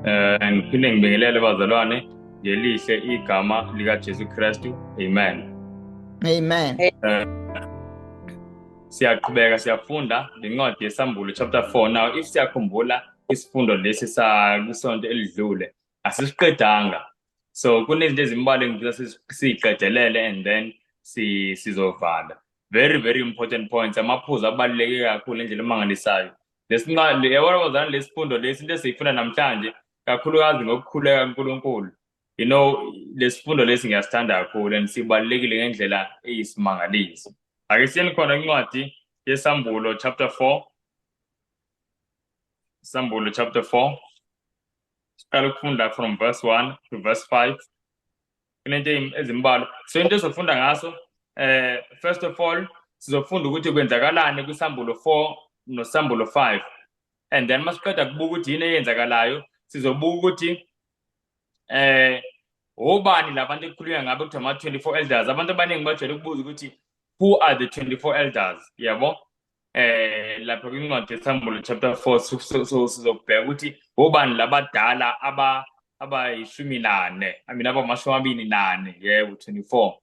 Ngiphinde ngibingelele bazalwane ngelihle igama likaJesu Kristu. Amen. Amen. Siyaqhubeka siyafunda lencwadi yeSambulo chapter 4. Now if siyakhumbula isifundo lesi sakwisonto elidlule asisiqedanga. So kunezinto ezimbalwa engifisa siyiqedelele and then sizovala. Very very important points, amaphuzu abaluleke kakhulu indlela emangalisayo. Lesinqane yabona bazalwane, lesifundo lesi, into esiyifunda namhlanje kakhulukazi ngokukhuleka kuNkulunkulu. Lesifundo lesi ngiyasithanda kakhulu and sibalulekile ngendlela eyisimangaliso. Ake siyeni khona incwadi yeSambulo chapter 4. Sambulo chapter 4. Siqala ukufunda from verse 1 to verse 5. Kunento ezimbalwa. So into esizofunda ngaso, first of all sizofunda ukuthi kwenzakalani kwiSambulo 4 noSambulo 5. And then masiqeda kubuka ukuthi yini eyenzakalayo, sizobuka ukuthi obani labantu ekukhulunywa ngabo kuthiwa ama-24 elders. Abantu abaningi bajwayele ukubuza ukuthi who are the 24 elders, yabo? Lapha kwincwadi yeSambulo chapter 4, so sizobheka ukuthi obani labadala abayishumi nane, I mean 24, yebo, 24.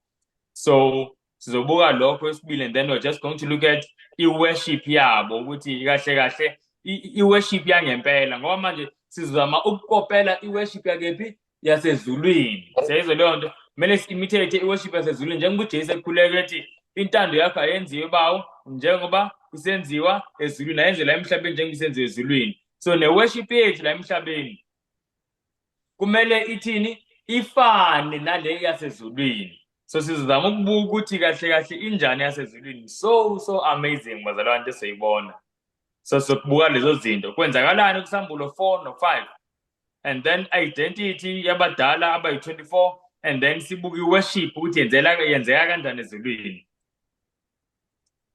So sizobuka lokho esibili and then we're just going to look at i-worship yabo, ukuthi kahle kahle i-worship yangempela, ngoba manje sizama ukukopela i-worship yakephi, yasezulwini. Siyayizwa leyo nto? Kumele si-imitate i-worship yasezulwini njengoba uJesu ekhuleka ethi, "Intando yakho ayenziwe, Bawo, njengoba isenziwa ezulwini, ayenziwe la emhlabeni njengoba isenziwa ezulwini." So ne-worship yethu la emhlabeni kumele ithini? Ifane nale yasezulwini. So sizozama ukubuka ukuthi kahle kahle injani yasezulwini. So amazing bazalwane into esiyibona. So sizokubuka lezo zinto, kwenzakalani kuSambulo 4 no 5, and then identity yabadala abayi-24, and then sibuke i-worship ukuthi yenzeka kanjani ezulwini.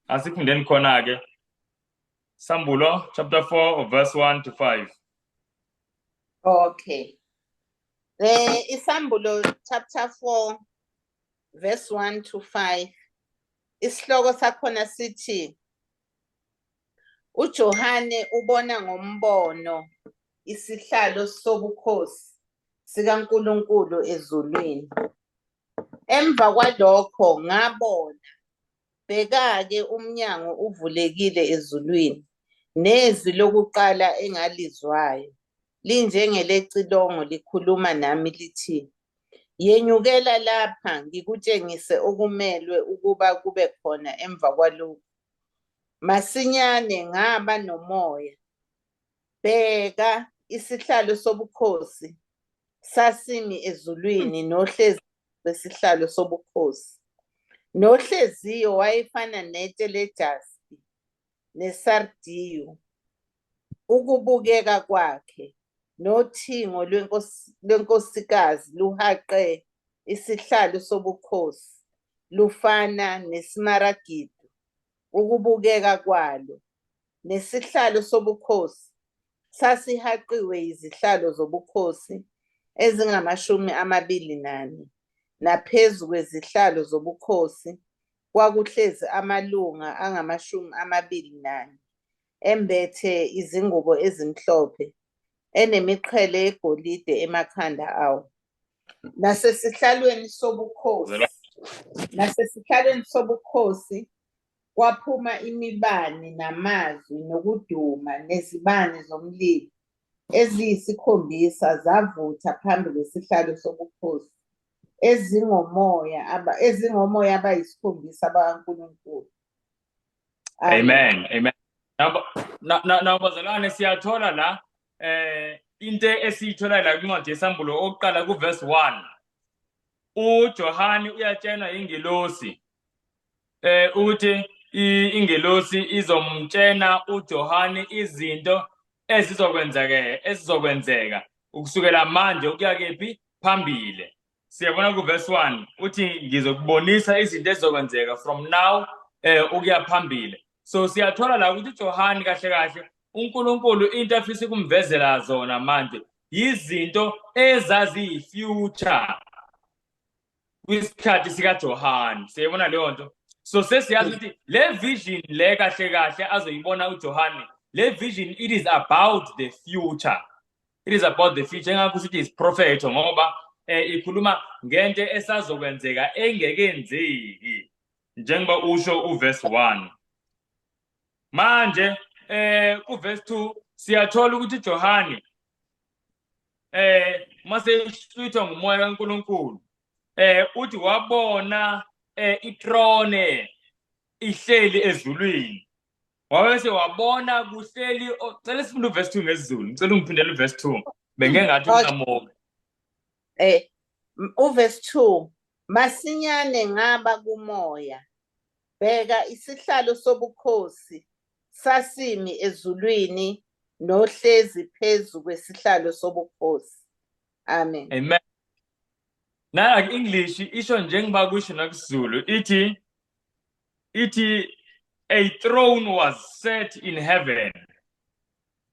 Asifundeni khona-ke Sambulo chapter 4 verse 1 to 5. Okay. Isambulo chapter 4 verse 1 to 5. Isihloko sakhona sithi uJohane ubona ngombono isihlalo sobukhosi sikaNkulunkulu ezulwini. Emva kwalokho ngabona, bheka-ke, umnyango uvulekile ezulwini, nezwi lokuqala engalizwayo linjengelecilongo likhuluma nami lithi, "Yenyukela lapha, ngikutshengise okumelwe ukuba kube khona emva kwalokhu." Masinyane ngaba nomoya. Bheka, isihlalo sobukhosi sasimi ezulwini nohlezi wesihlalo sobukhosi. Nohleziyo wayefana netshe lejaspi nesardiyu ukubukeka kwakhe, nothingo lwenkosikazi luhaqe isihlalo sobukhosi lufana nesimaragidu ukubukeka kwalo, nesihlalo sobukhosi sasihaqiwe yizihlalo zobukhosi ezingama-24, naphezu kwezihlalo zobukhosi kwakuhlezi amalunga angama-24 embethe izingubo ezimhlophe, enemiqhele yegolide emakhanda awo. Nasesihlalweni sobukhosi kwaphuma imibani namazwi nokuduma, nezibani zomlilo eziyisikhombisa zavutha phambi kwesihlalo sobukhosi, ezingomoya abayisikhombisa bakaNkulunkulu. Amen. Amen. Now bazalwane, siyathola la into esiyithola la kwincwadi yeSambulo oqala ku verse 1. UJohani uyatshelwa ingelosi ukuthi ingelosi izomtshena uJohani izinto ezizokwenzeka ukusukela manje ukuya kephi phambili. Siyabona ku verse 1 uthi, "Ngizokubonisa izinto ezizokwenzeka from now ukuya phambili." So siyathola la ukuthi uJohani kahle kahle uNkulunkulu into afisa ukumvezela zona manje izinto ezaziyi-future kwisikhathi sikaJohane. Siyayibona leyo nto? So sesiyazi ukuthi le vision le kahle kahle azoyibona uJohane, le vision, it is about the future. It is about the future. Engakho ukuthi isiprofetho ngoba ikhuluma ngento esazokwenzeka engekenzeki, njengoba usho uverse 1. Manje kuverse 2 siyathola ukuthi uJohane mase ehlwithwa ngumoya kaNkulunkulu, uthi wabona ithrone ihleli ezulwini, wabese wabona kuhleli. Cela sifunde uverse 2 ngesiZulu. Ngicela ungiphindele uverse 2, bengeke ngathi unqamuka. Uverse 2: Masinyane ngaba kumoya, bheka, isihlalo sobukhosi sasimi ezulwini, nohlezi phezu kwesihlalo sobukhosi. Amen. Amen. Nala English isho njengoba kusho nakusiZulu, ithi a throne was set in heaven,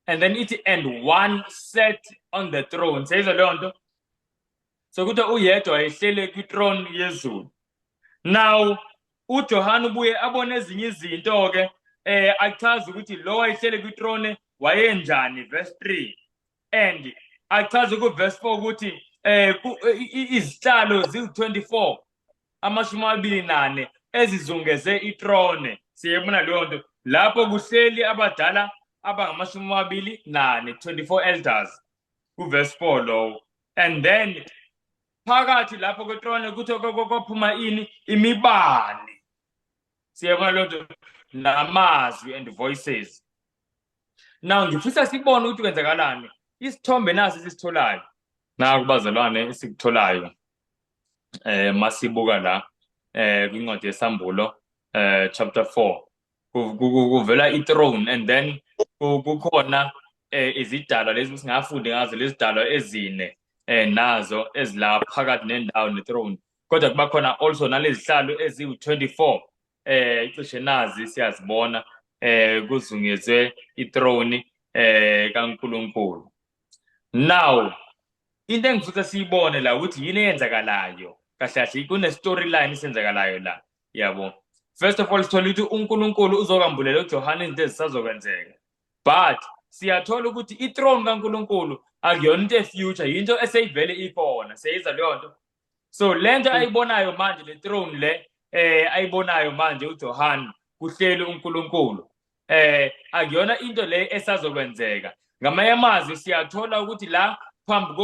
and then ithi and one sat on the throne. Seyizwa leyo nto? So kuthiwa uyedwa wayehlele kwi-throne yezulu. Now uJohane ubuye abone ezinye izinto ke, achaza ukuthi lo wayehlele kwi-throne wayenjani, verse 3, and achaze ku verse 4 ukuthi izihlalo ziwu-24, 24, ezizungeze ithrone. Siyebona leyo nto lapho kuhleli abadala abangama-24, 24 elders, kuverse 4 lowo. And then phakathi lapho kwethrone kuthiwa kwaphuma ini? Imibane. Siyabona leyo nto, namazwi and voices. Now ngifisa sibone ukuthi kwenzakalani. Isithombe nasi esisitholayo naku, bazalwane, esikutholayo masibuka la kwincwadi yeSambulo chapter 4, kuvela i-throne and then kukhona izidalwa lezi singafundi ngazo, lezi zidalwa ezine nazo ezila phakathi nendawo ne-throne, kodwa kuba khona also nalezihlalo eziwu-24, cishe nazi siyazibona, kuzungezwe ithrone kaNkulunkulu. Now into engifisa siyibone la ukuthi yini eyenzakalayo kahle kahle, kune storyline esenzakalayo la, yabo. First of all, sithola ukuthi uNkulunkulu uzokwambulela uJohane izinto ezisazokwenzeka, but siyathola ukuthi ithrone kaNkulunkulu akuyona into e-future, yinto eseyivele ikhona. Siyayizwa leyo nto? So lento ayibonayo manje, le throne le ayibonayo manje uJohane kuhleli uNkulunkulu, akuyona into le esazokwenzeka. Ngamanye amazwi, siyathola ukuthi la phambi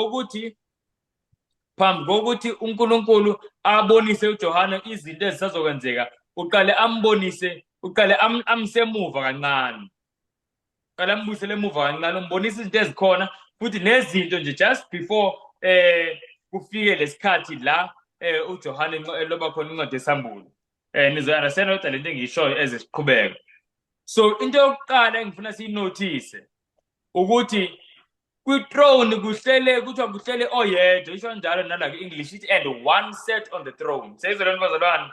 kokuthi uNkulunkulu abonise uJohane izinto ezisazokwenzeka, uqale ambonise, uqale amsemuva kancane, qale ambuyisele emuva kancane, umbonisa izinto ezikhona futhi nezinto nje just before kufike lesikhathi la uJohane eloba khona incwadi yeSambulo. Nizo-understand kodwa lento engiyishoyo ezisiqhubeka. So into yokuqala engifuna siyinothise ukuthi kwi-throne kuhlele, kuthiwa kuhlele oyedwa. Isho njalo nala ku-English, ithi and one sat on the throne. Seyizwa lento, bazalwane?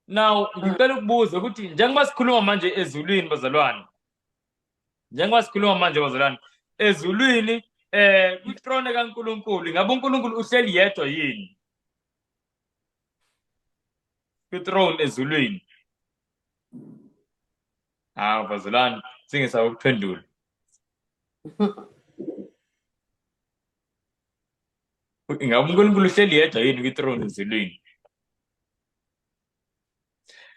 Now ngicela ukubuza ukuthi njengoba sikhuluma manje ezulwini, bazalwane, njengoba sikhuluma manje, bazalwane, ezulwini kwi-throne kaNkulunkulu, ingabe uNkulunkulu uhleli yedwa yini kwi-throne ezulwini? Hawu bazalwane, singesaba ukuphendula. Ingabe uNkulunkulu uhleli yedwa yini kwi-throne ezulwini?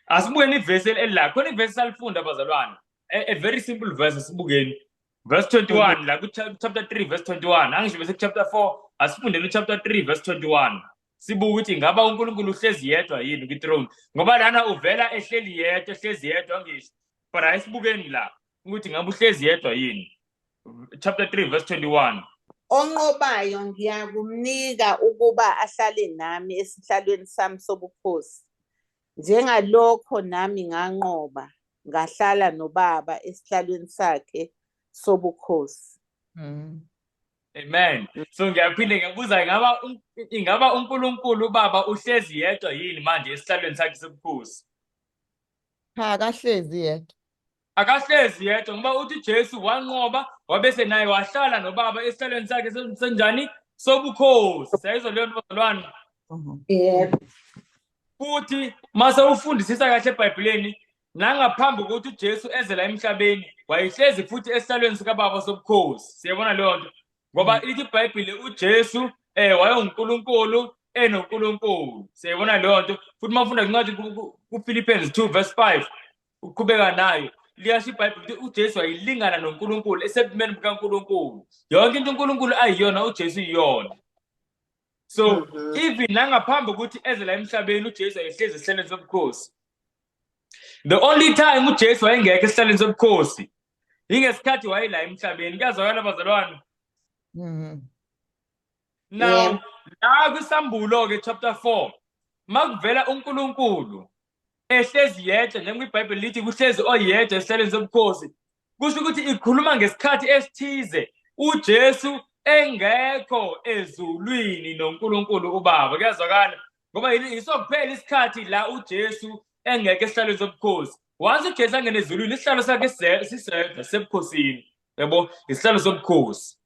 Asibukeni ivesi elila khona, ivesi salifunda, bazalwane, a very simple verse. Asibukeni verse 21 la ku-chapter 3 verse 21. Angisho bese ku-chapter 4, asifundeni u-chapter 3 verse 21, sibuke ukuthi ingaba uNkulunkulu uhlezi yedwa yini kwi-throne, ngoba lana uvela ehleli yedwa, ehlezi yedwa, angisho? But ayisibukeni la ukuthi ngabe uhlezi yedwa yini. Chapter 3 verse 21. Onqobayo ngiyakumnika ukuba ahlale nami esihlalweni sami sobukhosi, njengalokho nami nganqoba ngahlala noBaba esihlalweni sakhe sobukhosi. Amen. So ngiyaphinde ngiyabuza, ingaba uNkulunkulu uBaba uhlezi yedwa yini manje esihlalweni sakhe sobukhosi? Cha, akahlezi yedwa. Akahlezi yedwa, ngoba uthi Jesu wanqoba wabese naye wahlala noBaba esihlalweni sakhe senjani? Sobukhosi. Siyayizwa leyo nto, bazalwane? Yebo. Futhi mase ufundisisa kahle eBhayibhelini, nangaphambi kokuthi uJesu eze la emhlabeni. Wayehlezi futhi esihlalweni sikaBaba sobukhosi. Siyabona leyo nto. Ngoba ithi iBhayibheli uJesu wayenguNkulunkulu enoNkulunkulu. Siyayibona leyo nto. Futhi uma ufunda incwadi kuPhilippians 2 verse 5 uqhubeka nayo liyasho iBhayibheli ukuthi uJesu wayelingana noNkulunkulu esebumeni bukaNkulunkulu. Yonke into uNkulunkulu ayiyona uJesu iyona. So even nangaphambi ukuthi eze la emhlabeni uJesu wayehlezi esihlalweni sobukhosi. The only time uJesu wayengekho esihlalweni sobukhosi ingesikhathi wayela emhlabeni. Kuyazwakala bazalwane? Now la kwisambulo ke chapter 4 makuvela uNkulunkulu ehlezi yedwa njengoba iBhayibheli lithi kuhlezi oyedwa esihlalweni sobukhosi kusho ukuthi ikhuluma ngesikhathi esithize uJesu engekho ezulwini noNkulunkulu uBaba. Kuyazwakala? Ngoba yiso kuphela isikhathi la uJesu engekho esihlalweni sobukhosi. Once uJesu angena ezulwini isihlalo sakhe sisedwa sebukhosini. Yabo, isihlalo sobukhosi.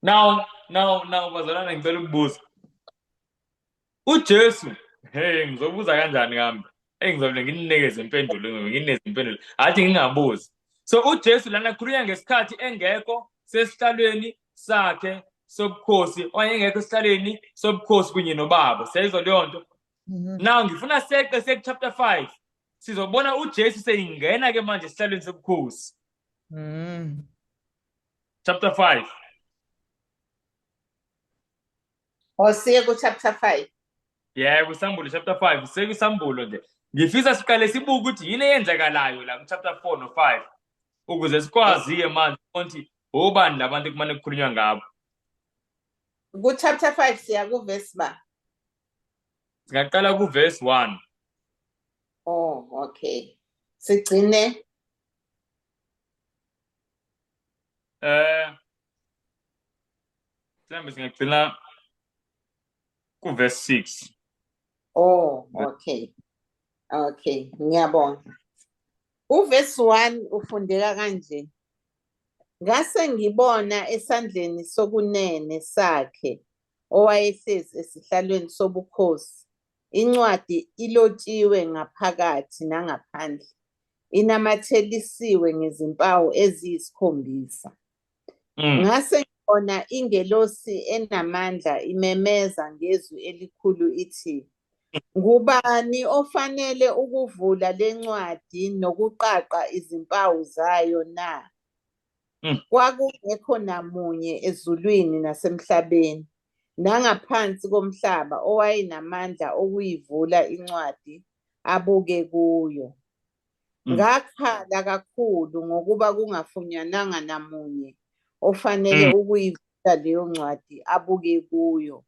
Now bazalwane ngicela ukubuza. uJesu, hey ngizobuza kanjani kambe? Hey ngizobe nginikeze impendulo, ngizobe nginikeze impendulo. Athi ngingabuzi. So uJesu lana khulunywa ngesikhathi engekho sesihlalweni sakhe sobukhosi, okanye engekho esihlalweni sobukhosi kunye noBaba. Siyayizwa leyo nto? Now ngifuna seqe seku chapter 5. Sizobona uJesu seyingena ke manje esihlalweni sobukhosi. Chapter 5. Oh, siye ku chapter 5. Yebo, isambulo chapter 5, sekuyisambulo nje. Ngifisa siqale sibuke ukuthi yini eyenzakalayo la ku chapter 4 no 5 ukuze sikwazi ke manje ukuthi obani labantu kumane kukhulunywa ngabo. Ku chapter 5 siya ku verse ba. Singaqala ku verse 1. Oh, okay. Sigcine Mhlawumbe singagcina ku verse 6. Oh, okay. Okay, ngiyabonga. Uverse 1 ufundeka kanje. Ngase ngibona esandleni sokunene sakhe owayehlezi esihlalweni sobukhosi incwadi ilotshiwe ngaphakathi nangaphandle, inamathelisiwe ngezimpawu eziyisikhombisa. Ngase ngibona ingelosi enamandla imemeza ngezwi elikhulu ithi, ngubani ofanele ukuvula lencwadi nokuqaqa izimpawu zayo na? Kwakungekho namunye ezulwini nasemhlabeni nangaphansi komhlaba owayenamandla okuyivula incwadi abuke kuyo. Ngakhala kakhulu ngokuba kungafunyananga namunye ofanele ukuyivula leyo ncwadi abuke kuyo.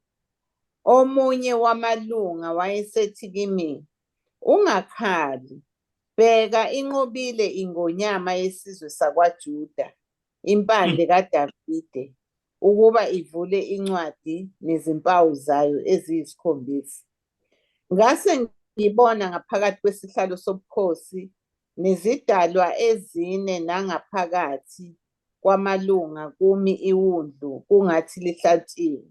Omunye wamalunga wayesethi kimi, ungakhali, bheka inqobile ingonyama yesizwe sakwaJuda, impande kaDavide, ukuba ivule incwadi nezimpawu zayo eziyisikhombisa. Ngase ngibona ngaphakathi kwesihlalo sobukhosi nezidalwa ezine nangaphakathi kwamalunga kumi iwundlu kungathi lihlatshiwe,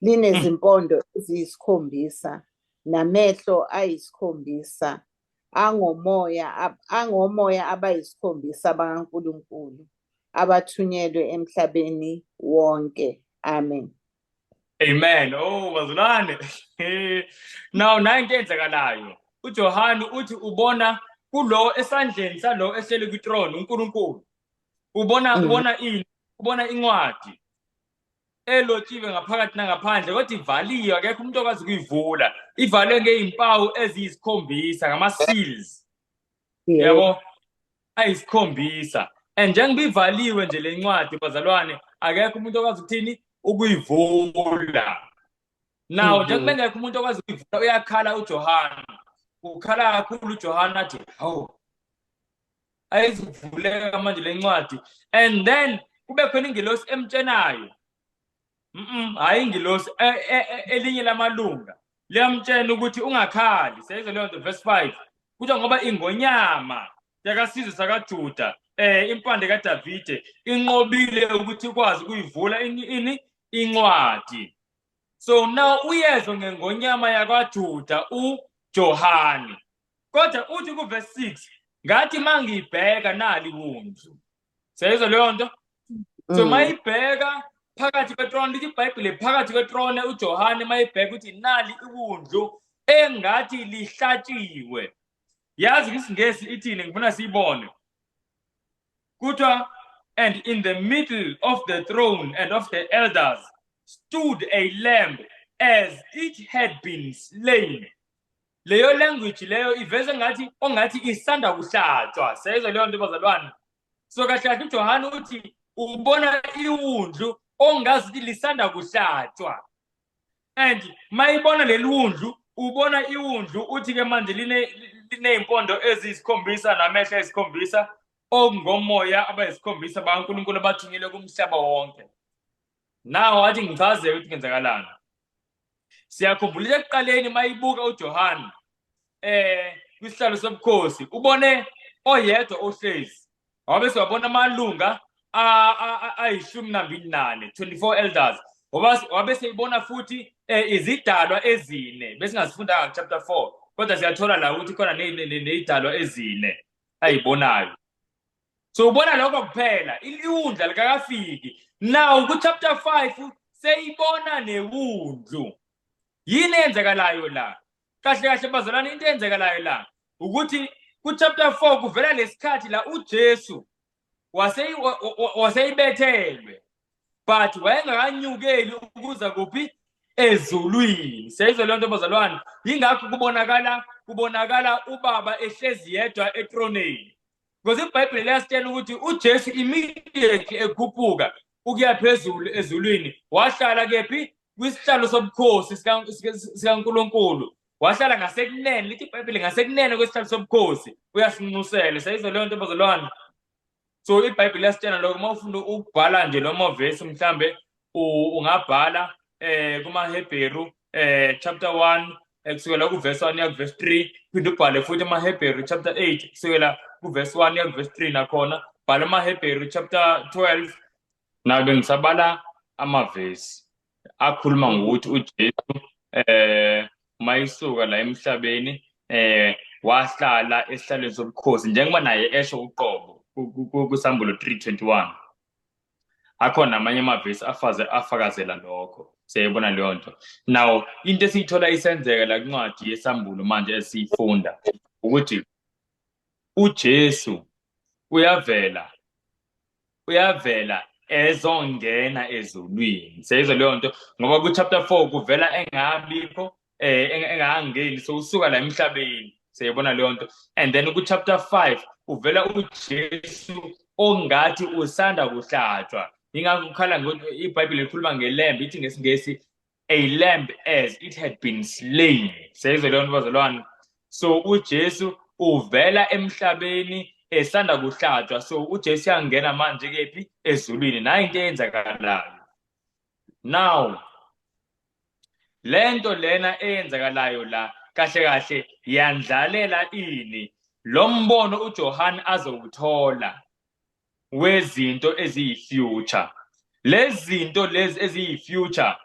linezimpondo eziyisikhombisa namehlo ayisikhombisa angomoya abayisikhombisa bakaNkulunkulu abathunyelwe emhlabeni wonke. Amen. Amen. Oh, bazalwane. Now nayi into eyenzakalayo. uJohane uthi ubona kulo esandleni salo ehleli kwi-throne uNkulunkulu. Ubona ubona ini? Ubona incwadi elotshiwe ngaphakathi nangaphandle kodwa ivaliwe, akekho umuntu okwazi ukuyivula. Ivalwe ngezimpawu eziyisikhombisa ngama-seals. Yabo, ayisikhombisa. And njengoba ivaliwe nje le ncwadi bazalwane, akekho umuntu okwazi ukuthini ukuyivula. Now njengoba engekho umuntu okwazi ukuyivula, uyakhala uJohane. Ukhala kakhulu uJohane athi, hawu, ayizivuleka manje le ncwadi. And then kube khona ingelosi emtshenayo. Hayi ingelosi, elinye lamalunga liyamtshela ukuthi ungakhali. Siyayizwa leyo nto, verse 5. Kuthiwa ngoba ingonyama yakasizwe sakaJuda, impande kaDavide inqobile ukuthi ikwazi ukuyivula ini incwadi. So now uyezwa ngengonyama yakwaJuda uJohane. Kodwa uthi ku verse 6, Ngathi mangibheka nali iwundlu. Siyayizwa leyo nto? So mayibheka phakathi kwetrone, lithi iBhayibheli phakathi kwetrone uJohane mayibheka ukuthi nali iwundlu engathi lihlatshiwe. Yazi isiNgesi ithini, ngifuna siyibone. Kuthiwa, and in the middle of the throne and of the elders stood a lamb as it had been slain. Leyo language leyo iveza ngathi ongathi isanda kuhlatshwa. Siyayizwa leyo nto, bazalwane? So kahle kahle uJohane uthi ubona iwundlu ongazi ukuthi lisanda kuhlatshwa. And mayibona leli wundlu, ubona iwundlu uthi ke manje line lineyimpondo eziyisikhombisa namehlo ayisikhombisa, okungomoya abayisikhombisa bakaNkulunkulu abathunyelwe kumhlaba wonke. Nawo athi ngichaze ukuthi kwenzakalani. Siyakhumbula ekuqaleni mayibuka uJohane kwisihlalo sobukhosi, ubone oyedwa ohlezi, wabe siwabona amalunga ayi-24, 24 elders, wabe seyibona futhi izidalwa ezine. Besingazifundanga chapter 4, kodwa siyathola la ukuthi khona nezidalwa ezine ayibonayo. So ubona lokho kuphela, iwundla likakafiki. Now ku chapter 5 seyibona newundlu. Yini eyenzekalayo la? Kahle kahle, bazalwane, into eyenzekalayo la ukuthi ku chapter 4 kuvela lesikhathi la uJesu waseyibethelwe, but wayengakanyukeli ukuza kuphi? Ezulwini. Siyayizwa leyo nto, bazalwane? Yingakho kubonakala ubaba ehlezi yedwa etroneni, because iBhayibheli liyasitshela ukuthi uJesu immediately ekhuphuka ukuya phezulu ezulwini, wahlala kephi? Kwisihlalo sobukhosi sikaNkulunkulu. Wahlala ngasekunene, lithi iBhayibheli, ngasekunene kwesihlalo sobukhosi, uyasinxusela. Siyayizwa leyo nto, bazalwane? So iBhayibheli liyasitshela lokho. Uma ufuna ukubhala nje lo mavesi, mhlambe ungabhala kumaHebheru chapter 1 kusukela kuverse 1 ya kuverse 3. Phinde ubhale futhi amaHebheru chapter 8 kusukela kuverse 1 ya kuverse 3. Nakhona bhala amaHebheru chapter 12. Nabe ngisabala amavesi akhuluma ngokuthi uJesu mayisuka la emhlabeni wahlala esihlalweni sobukhosi, njengoba naye esho uqobo kuSambulo 3:21. Akhona amanye amavesi afaze afakazela lokho. Siyayibona leyo nto. Now into esiyithola isenzeka la kuncwadi yeSambulo manje esiyifunda ukuthi uJesu uyavela ezongena ezulwini. Siyayizwa leyo nto? Ngoba ku-chapter 4 kuvela engabikho, engakangeni, so usuka la emhlabeni. Siyayibona leyo nto? And then ku-chapter 5 uvela uJesu ongathi usanda kuhlatshwa. Ingakho kukhala iBhayibheli likhuluma ngelamb, ithi ngesiNgesi "a lamb as it had been slain". Siyayizwa leyo nto, bazalwane? So uJesu uvela emhlabeni esanda kuhlatshwa. So uJesu uyangena manje kephi? Ezulwini. Nayi into eyenzakalayo now. Lento lena eyenzakalayo la kahle kahle yandlalela ini? Lo mbono uJohn azowuthola wezinto eziyi-future, lezi zinto lezi eziyi-future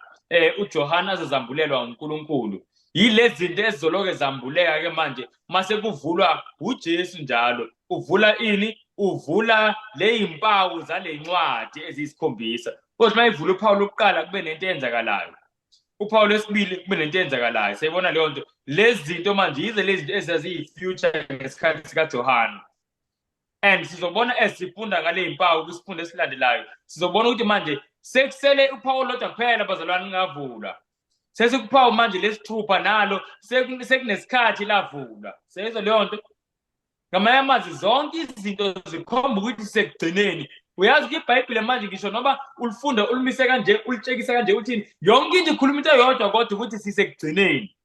uJohn azozambulelwa uNkulunkulu, yilezi zinto ezizoloke zambuleka ke manje mase kuvulwa uJesu njalo. Uvula ini? Uvula leyimpawu zale ncwadi eziyisikhombisa. Kodwa mayivula uphawu lokuqala, kube nento eyenzakalayo, uphawu lwesibili kube nento eyenzakalayo. Siyayibona leyo nto? Lezi zinto manje yize lezi zinto ezaziyi-future ngesikhathi sikaJohane. And sizobona esifunda ngale mpawu kwisifundo esilandelayo. Sizobona ukuthi manje sekusele uphawu olodwa kuphela, bazalwane, lingavulwa. Sesikuphawu manje lesithupha, nalo sekunesikhathi lavulwa. Siyezwa leyo nto? Ngamanye amazwi, zonke izinto zikhomba ukuthi sekugcineni. Uyazi ukuthi iBhayibhile manje, ngisho noma ulifunda ulimise kanje, ulitshekise kanje, uthini, yonke into ikhuluma into eyodwa, kodwa ukuthi sisekugcineni.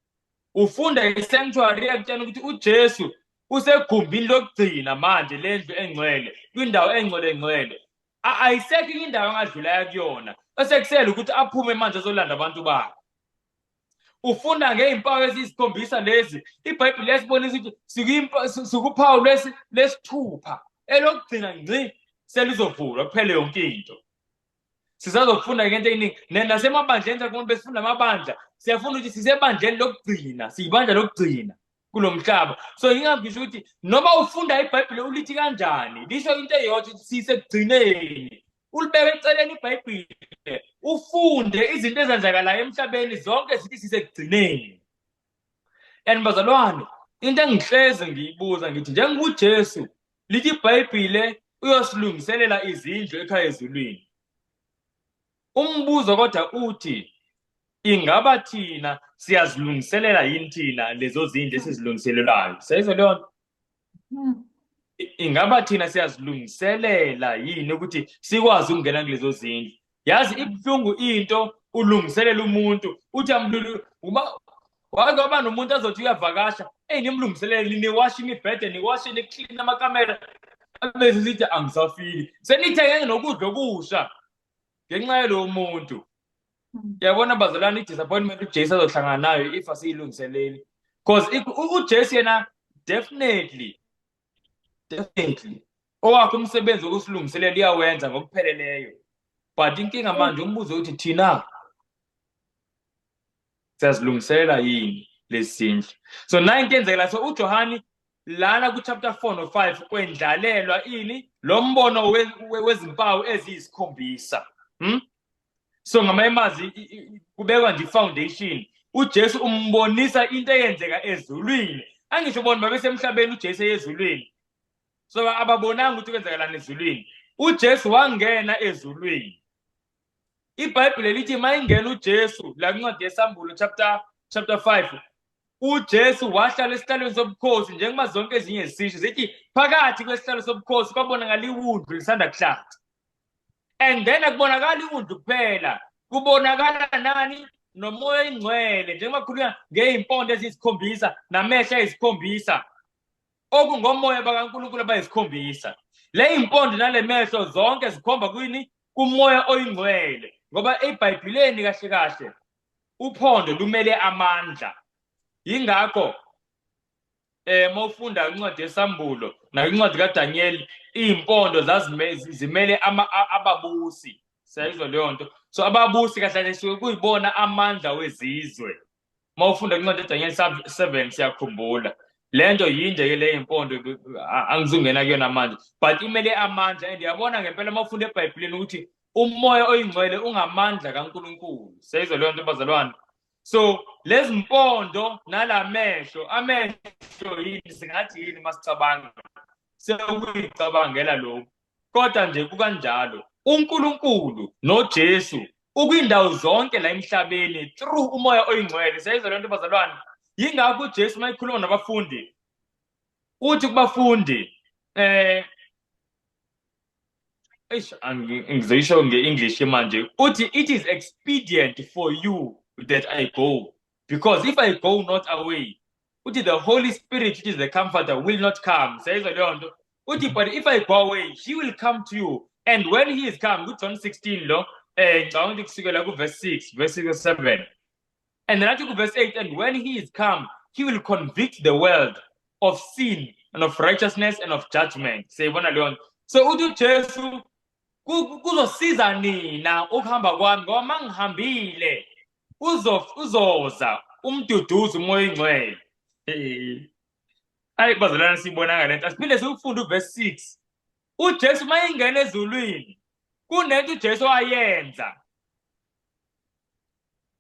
Ufunda i-sanctuary, iyakutshela ukuthi uJesu usegumbini lokugcina manje lendlu engcwele, kwindawo engcwele ngcwele. Ayisekho indawo angadlula kuyona, esekusele ukuthi aphume manje azolanda abantu bakhe. Ufunda ngey'mpawu eziyisikhombisa lezi, iBhayibheli liyasibonisa ukuthi sikuphawu lesithupha, elokugcina ngci selizovulwa, kuphele yonke into. Sisazofunda ngento eyiningi nasemabandleni. Sakubona besifunda amabandla, siyafunda ukuthi sisebandleni lokugcina, siyibandla lokugcina. Kulo mhlaba. So ngingavisho ukuthi noma ufunda iBhayibheli ulithi kanjani, lisho into eyodwa, ukuthi sisekugcineni. Ulibeke eceleni iBhayibheli, ufunde izinto ezenzakalayo emhlabeni, zonke zithi sisekugcineni. And bazalwane, into engihleze ngiyibuza, ngithi njengoJesu lithi iBhayibhile uyosilungiselela izindlu ekhaya ezulwini. Umbuzo kodwa uthi, ingaba thina siyazilungiselela yini thina lezo zindlu esizilungiselelayo? Siyayizwa leyo nto? Ingaba thina siyazilungiselela yini ukuthi sikwazi ukungena kulezo zindlu? Yazi ibuhlungu into ulungiselela umuntu, uthi amlulu uma wake waba nomuntu azothi uyavakasha, eyi, nimlungiselele, niwashe imibhede, niwashe, niklina amakamera, bese sithi angisafiki, senithenge nokudla okusha ngenxa yalowo muntu. Yabona bazalwane, i-disappointment uJesu azohlangana nayo if asiyilungiseleli, because uJesu yena definitely owakhe umsebenzi wokusilungiselela uyawenza ngokupheleleyo, but inkinga manje, umbuzo uthi, thina siyazilungiselela yini lezi zindlu? So nayo into eyenzekela. So uJohani lana ku-chapter 4 no-5 kwendlalelwa ini? Lo mbono wezimpawu eziyisikhombisa, So ngamanye amazwi kubekwa nje i-foundation. UJesu umbonisa into eyenzeka ezulwini. Angisho bona babesemhlabeni, uJesu eyezulwini, so ababonanga ukuthi kwenzakalani ezulwini. UJesu wangena ezulwini. IBhayibheli lithi mayingena uJesu la kuncwadi yeSambulo chapter 5, uJesu wahlala esihlalweni sobukhosi, njengoba zonke ezinye zisisho zithi phakathi kwesihlalo sobukhosi kwabonakala iwundlu lisanda kuhlatshwa. And then akubonakala iwundlu kuphela, kubonakala nani? Nomoya oyingcwele, njengoba kukhulunywa ngey'mpondo eziyisikhombisa namehlo ayisikhombisa, okungomoya bakaNkulunkulu abayisikhombisa. Le y'mpondo nale mehlo zonke zikhomba kwini? Kumoya oyingcwele, ngoba eBhayibheleni kahle kahle uphondo lumele amandla. Yingakho mawufunda incwadi yeSambulo nayincwadi kaDaniel, iy'mpondo zimele ababusi. Siyayizwa leyo nto? So ababusi kahle kahle suke kuyibona amandla wezizwe. Mawufunda incwadi kaDaniel 7, siyakhumbula le nto. Yinde-ke le y'mpondo, angizungena kuyona manje, but imele amandla. And yabona ngempela uma ufunda eBhayibhelini ukuthi umoya oyingcwele ungamandla kaNkulunkulu. Siyayizwa leyo nto, bazalwane? So lezi mpondo nalamehlo, amehlo yini? Singathi yini masicabanga? Sekuyicabangela lokhu, kodwa nje kukanjalo, uNkulunkulu noJesu ukwindawo zonke la emhlabeni through umoya oyingcwele. Siyayizwa leyo nto, bazalwane? Yingakho uJesu uma ekhuluma nabafundi uthi kubafundi, eish, ngizoyisho nge-English manje, uthi, "It is expedient for you that I go, because if I go not away," uthi, "the Holy Spirit, which is the Comforter, will not come." Siyayizwa leyo nto? Uthi, "But if I go away, he will come to you. And when he is come," ku-John 16 lo, ngicabanga ukuthi kusukela ku-verse 6, verse 6 7, and then athi ku-verse 8, "And when he is come, he will convict the world of sin and of righteousness and of judgment." Siyayibona leyo nto? So uthi uJesu, kuzosiza nina ukuhamba kwami, ngoba mangihambile uzoza umduduzi, umoya oyingcwele. Ayi bazalwane, siyibonanga lento. Asiphinde siwufunde uverse 6. UJesu mayingena ezulwini, kunento uJesu ayenza,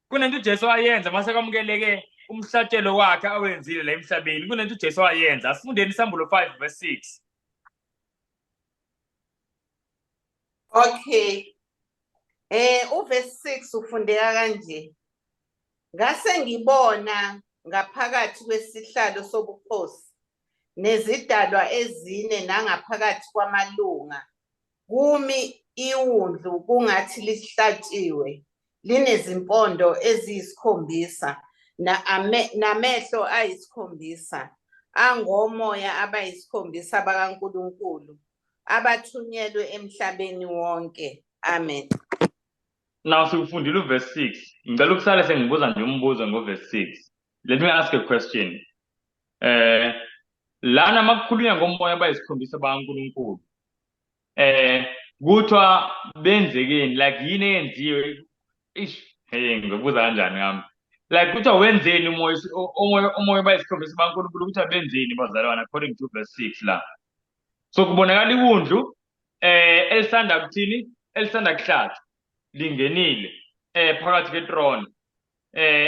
kunento uJesu ayenza mase kwamukeleke umhlatshelo wakhe awenzile la emhlabeni. Kunento uJesu ayenza. Asifundeni iSambulo 5 verse 6. Okay. Uverse 6 ufundeka kanje. Ngase ngibona ngaphakathi kwesihlalo sobukhosi nezidalwa ezine nangaphakathi kwamalunga kumi iwundlu kungathi lihlatshiwe, linezimpondo eziyisikhombisa namehlo ayisikhombisa, angomoya abayisikhombisa bakaNkulunkulu abathunyelwe emhlabeni wonke. Amen. Now siwufundile uverse 6. Ngicela ukusale sengibuza nje umbuzo ngoverse 6. Let me ask a question. Lana makukhulunywa ngomoya abayisikhombisa bakaNkulunkulu, kuthiwa benzekeni? Like yini eyenziwe? Ish, hey, ngizobuza kanjani ngami? Like kuthiwa wenzeni umoya omoya bayisikhombisa baNkulunkulu kuthiwa benzeni bazalwane according to verse 6 la. So kubonakala iwundlu elisanda kuthini? Elisanda kuhlatshwa lingenile phakathi kethrone.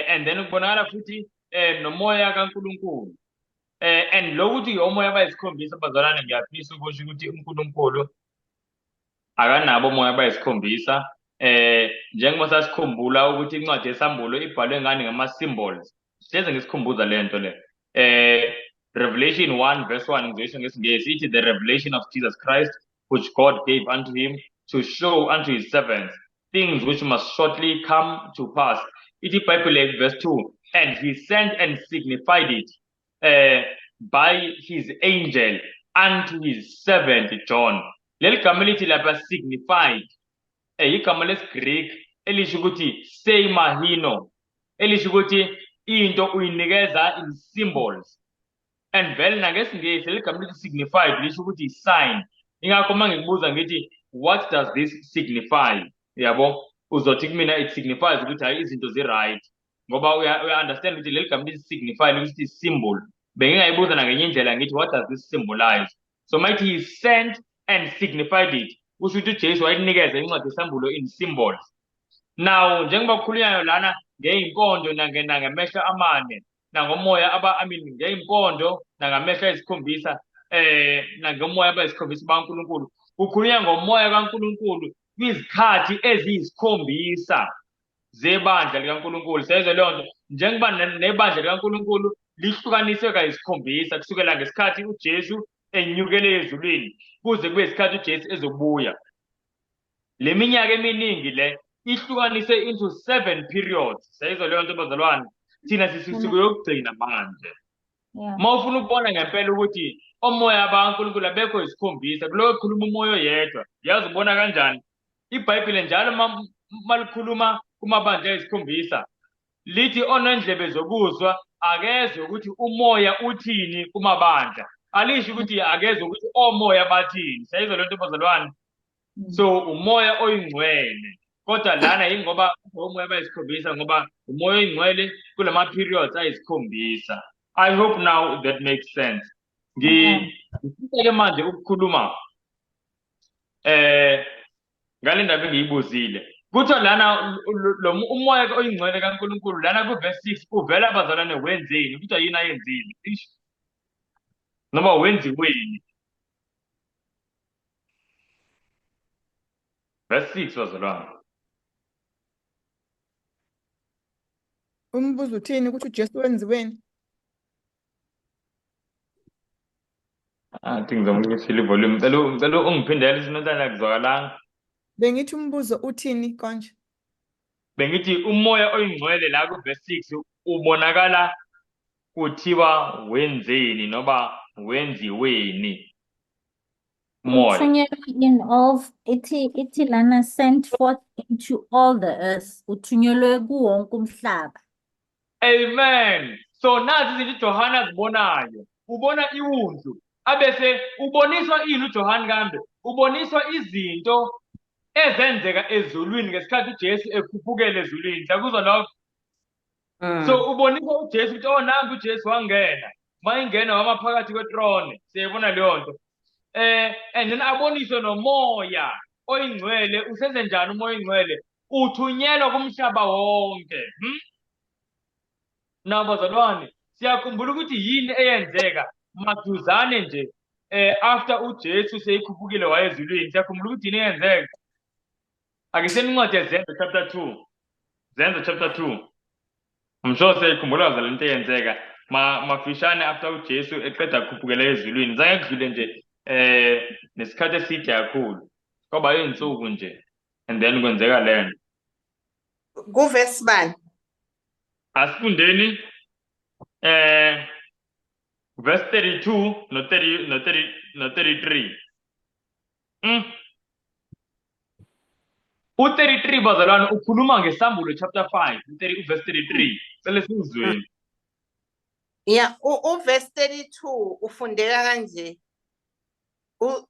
And then kubonakala futhi nomoya kaNkulunkulu. And lokuthi omoya bayisikhombisa bazalwane ngiyafisa ukusho ukuthi uNkulunkulu akanabo omoya abayisikhombisa. Njengoba sasikhumbula ukuthi incwadi yesambulo ibhalwe ngani ngama-symbols. Hleze ngisikhumbuza le nto le. Revelation 1 verse 1 ngizoyisho ngesiNgisi ithi the revelation of Jesus Christ which God gave unto him to show unto his servants things which must shortly come to pass. Ithi iBhayibheli verse 2 and he sent and signified it by his angel unto his servant John. Leli gama elithi lapha signified igama lesiGreek elisho ukuthi seimahino, elisho ukuthi into uyinikeza in symbols. And vele nangesiNgisi leli gama elithi signified lisho ukuthi sign. Ingakho uma ngikubuza ngithi what does this signify? Yabo, uzothi kumina it signifies ukuthi hayi izinto zi-right. Ngoba uya understand ukuthi leli gama lithi signify lithi symbol. Bengingayibuza nangenye indlela ngithi what does this symbolize? So mighty he sent and signified it. Kusho ukuthi uJesu wayinikeza incwadi yesambulo in symbols. Now njengoba kukhulunywayo lana ngey'mpondo nangamehlo amane nangomoya aba I mean ngey'mpondo nangamehlo ayisikhombisa nangomoya abayisikhombisa baNkulunkulu. Kukhulunywa ngomoya kaNkulunkulu kwizikhathi eziyisikhombisa zebandla likaNkulunkulu. Siyayizwa leyo nto? Njengoba nebandla likaNkulunkulu lihlukaniswe kayisikhombisa kusukela ngesikhathi uJesu enyukele ezulwini kuze kube isikhathi uJesu ezobuya. Le minyaka eminingi le ihlukaniswe into 7 periods. Siyayizwa leyo nto bazalwane? Thina sisukuyokugcina manje. Uma ufuna ukubona ngempela ukuthi omoya baNkulunkulu abekho isikhombisa, kulowo khuluma umoya oyedwa. Yazi ubona kanjani? IBhayibheli njalo malikhuluma kumabandla ayisikhombisa lithi onendlebe zokuzwa akezwe ukuthi umoya uthini kumabandla. Alisho ukuthi akezwe ukuthi omoya bathini. Siyayizwa le nto bazalwane? So umoya oyingcwele. Kodwa lana yingoba umoya bayisikhombisa ngoba umoya oyingcwele kulama periods ayisikhombisa. I hope now that makes sense. Ngifisa ke manje ukukhuluma ngale ndaba engiyibuzile. Kuthiwa lana lo umoya oyingcwele kaNkulunkulu lana ku verse 6 uvela abazalwane wenzeni? Kuthiwa yini ayenzile? Eish. Noma wenziweni? Verse 6 bazalwane. Umbuzo uthini ukuthi uJesu wenziweni? Athi ngizomukisile ivolume. Ngicela ungiphindele isinontana akuzwakalanga. Bengithi umbuzo uthini konje? Bengithi umoya oyingcwele la ku verse 6 ubonakala kuthiwa wenzeni noma wenziweni? Umoya. Uthunyelwe in all, ithi lana sent forth into all the earth. Uthunyelwe kuwonke umhlaba. Amen. So nazi izinto uJohane azibonayo. Ubona iwundlu abese uboniswa ini uJohane kambe? Uboniswa izinto ezenzeka ezulwini ngesikhathi uJesu ekhuphukele ezulwini. Siyakuzwa lokho? So uboniswa uJesu ukuthi oh nangu uJesu wangena. Mayingena wama phakathi kwethrone. Siyayibona leyo nto. And then aboniswe nomoya oyingcwele. Usenze njani umoya oyingcwele? Uthunyelwa kumhlaba wonke. Now bazalwane, siyakhumbula ukuthi yini eyenzeka maduzane nje after uJesu seyikhuphukile waya ezulwini. Siyakhumbula ukuthi yini eyenzeka. Ake siyeni incwadi yeZenzo chapter 2. Zenzo chapter 2. I'm sure siyayikhumbula bazalwane into eyenzeka mafishane after uJesu eqeda kukhuphukela ezulwini. Zange kudlule nje nesikhathi eside kakhulu. Kwaba izinsuku nje and then kwenzeka lento. Ku verse bani? Asifundeni verse 32 no 30 no 30 no 33. U33 bazalwane ukhuluma ngesambulo chapter 5, u30 verse 33. Cela sizweni. Yeah, u verse 32 ufundeka kanje.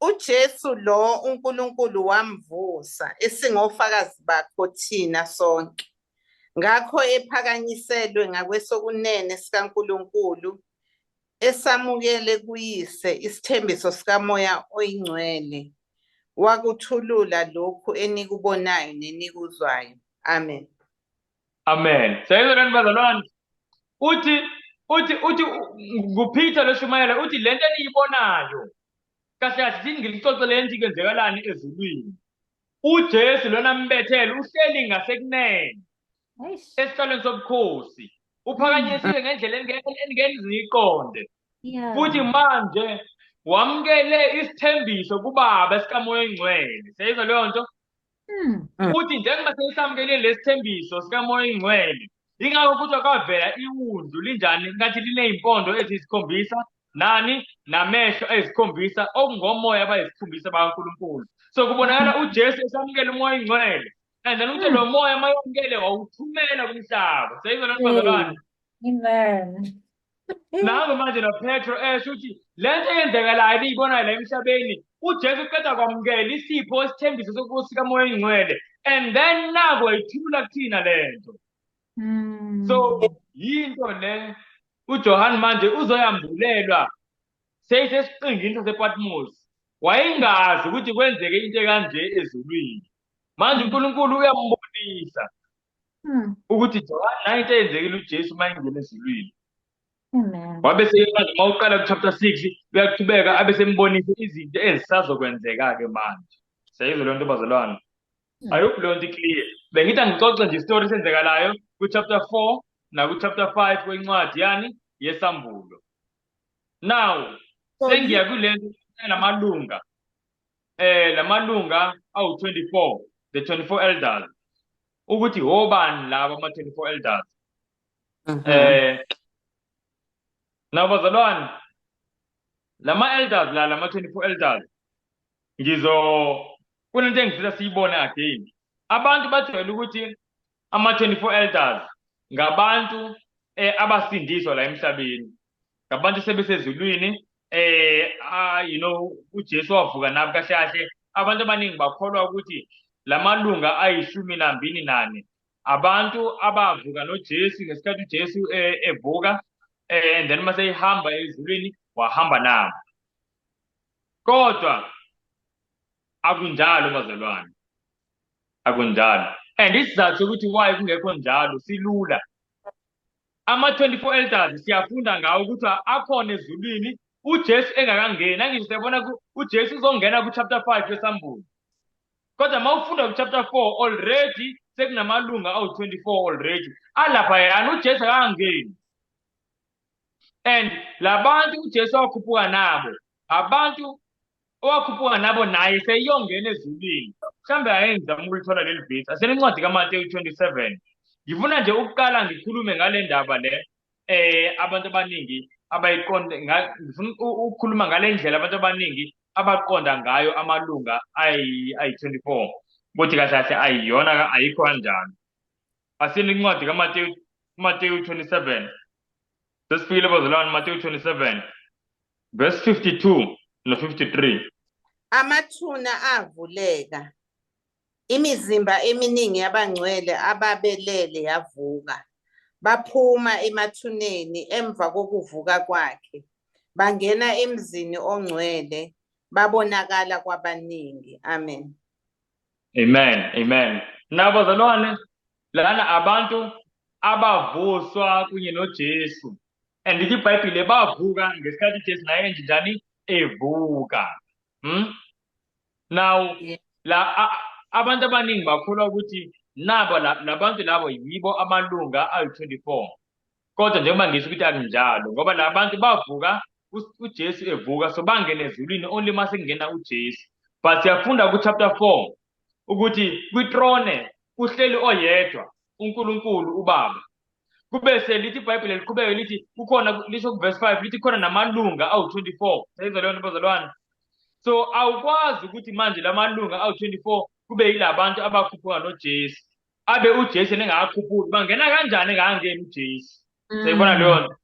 uJesu lo uNkulunkulu wamvusa esingofakazi bakho thina sonke. Ngakho ephakanyiselwe ngakwesokunene sikaNkulunkulu, esamukele kuyise isithembiso sikaMoya oyiNgcwele, wakuthulula lokhu enikubonayo nenikuzwayo. Amen. Amen. Siyayizwa lento, bazalwane? Uthi nguPeter loshumayela, uthi lento eniyibonayo kahle kahle, thini ngilixoxe le nto kwenzekalani ezulwini. UJesu lona mbethele uhleli ngasekunene Eish. esihlalweni sobukhosi, uphakanyisiwe ngendlela engeke niyiqonde. Futhi manje wamukele isithembiso kuBaba sikaMoya oyiNgcwele. Siyayizwa leyo nto? Uthi njengoba seyisamukele lesithembiso sikaMoya oyiNgcwele, ingakho kuthiwa kwavela iwundlu linjani ngathi liney'mpondo eziyisikhombisa nani namehlo ayisikhombisa, okungomoya abayisikhombisa bakaNkulunkulu. So kubonakala uJesu esamukele uMoya oyiNgcwele, and then uthi lo moya mayomukele wawuthumela kumhlaba. Siyayizwa lento, bazalwane? Amen. Nangu manje noPetro esho ukuthi le nto eyenzekalayo niyibonayo la emhlabeni, uJesu uqeda kwamukela isipho esithembiso sokuthi kaMoya oyiNgcwele, and then nako wayithulula kuthina le nto. So yinto le uJohn manje uzoyambulelwa seyisesiqingini sasePatmos. Wayengazi ukuthi kwenzeke into ekanje ezulwini. Manje uNkulunkulu uyambonisa ukuthi John, nayi into eyenzekile uJesu uma engena ezulwini. Amen. Wabe manje uma uqala ku-chapter 6 uyaqhubeka abe sembonisa izinto ezisazokwenzeka-ke manje. Siyayizwa leyo nto, bazalwane? I hope leyo nto i-clear. Bengithi angixoxe nje isitori esenzekalayo ku-chapter 4 naku-chapter 5 kwencwadi yani yeSambulo. Now sengiya kule nto lamalunga, lamalunga awu-24, the 24 elders, ukuthi obani laba ama-24 elders. Now bazalwane, lama elders la, lama 24 elders, ngizo kunento engifisa siyibone again. Abantu bajwayele ukuthi ama 24 elders ngabantu abasindiswa la emhlabeni, ngabantu sebesezulwini, uJesu wavuka nabo. Kahle kahle abantu abaningi bakholwa ukuthi lamalunga ayi-24 abantu abavuka noJesu ngesikhathi uJesu evuka, and then mase ehamba ezulwini wahamba nabo. Kodwa akunjalo, bazalwane, akunjalo. And isizathu sokuthi why kungekho njalo silula. Ama-24 elders siyafunda ngawo ukuthi akhona ezulwini uJesu engakangeni. Angisho siyabona uJesu uzongena ku-chapter 5 yeSambulo, kodwa uma ufunda ku-chapter 4 already sekunamalunga awu-24 already alaphayana, uJesu akangeni. And labantu uJesu wakhuphuka nabo, abantu owakhuphuka nabo naye seyiyongena ezulwini. Mhlawumbe ake ngizame ukulithola leli vesi asenencwadi kaMateyu 27. Ngifuna nje ukuqala ngikhulume ngale ndaba le abantu abaningi abayiqonde. Ngifuna ukukhuluma ngale ndlela abantu abaningi abaqonda ngayo amalunga ayi-24, ukuthi kahle kahle ayiyona, ayikho kanjalo. Asini incwadi kaMateyu, Mateyu 27. Sesifikile, bazalwane, Mateyu 27 verse 52 no 53. Amathuna avuleka, imizimba eminingi yabangcwele ababelele yavuka. Baphuma emathuneni emva kokuvuka kwakhe, bangena emzini ongcwele, babonakala kwabaningi. Amen. Amen, amen. Nabo bazalwane, lana abantu abavuswa kunye noJesu, and lithi iBhayibhile bavuka ngesikhathi uJesu naye enje njani evuka. Now la abantu abaningi bakholwa ukuthi nabo labantu labo yibo amalunga ayi-24, kodwa njengoba ngisho ukuthi akunjalo, ngoba la bantu bavuka uJesu evuka, so bangena ezulwini only mase kungena uJesu. But siyafunda ku-chapter 4 ukuthi kwitrone kuhleli oyedwa, uNkulunkulu uBaba. Kube selithi iBhayibheli liqhubeke lithi kukhona, lisho ku-verse 5 lithi khona namalunga awu-24. Seyizwa leyo nto, bazalwane? So awukwazi ukuthi manje lamalunga awu-24 kube yilabantu abakhuphuka noJesu, abe uJesu engakakhuphuki. Bangena kanjani engakangeni uJesu? Siyibona leyo nto?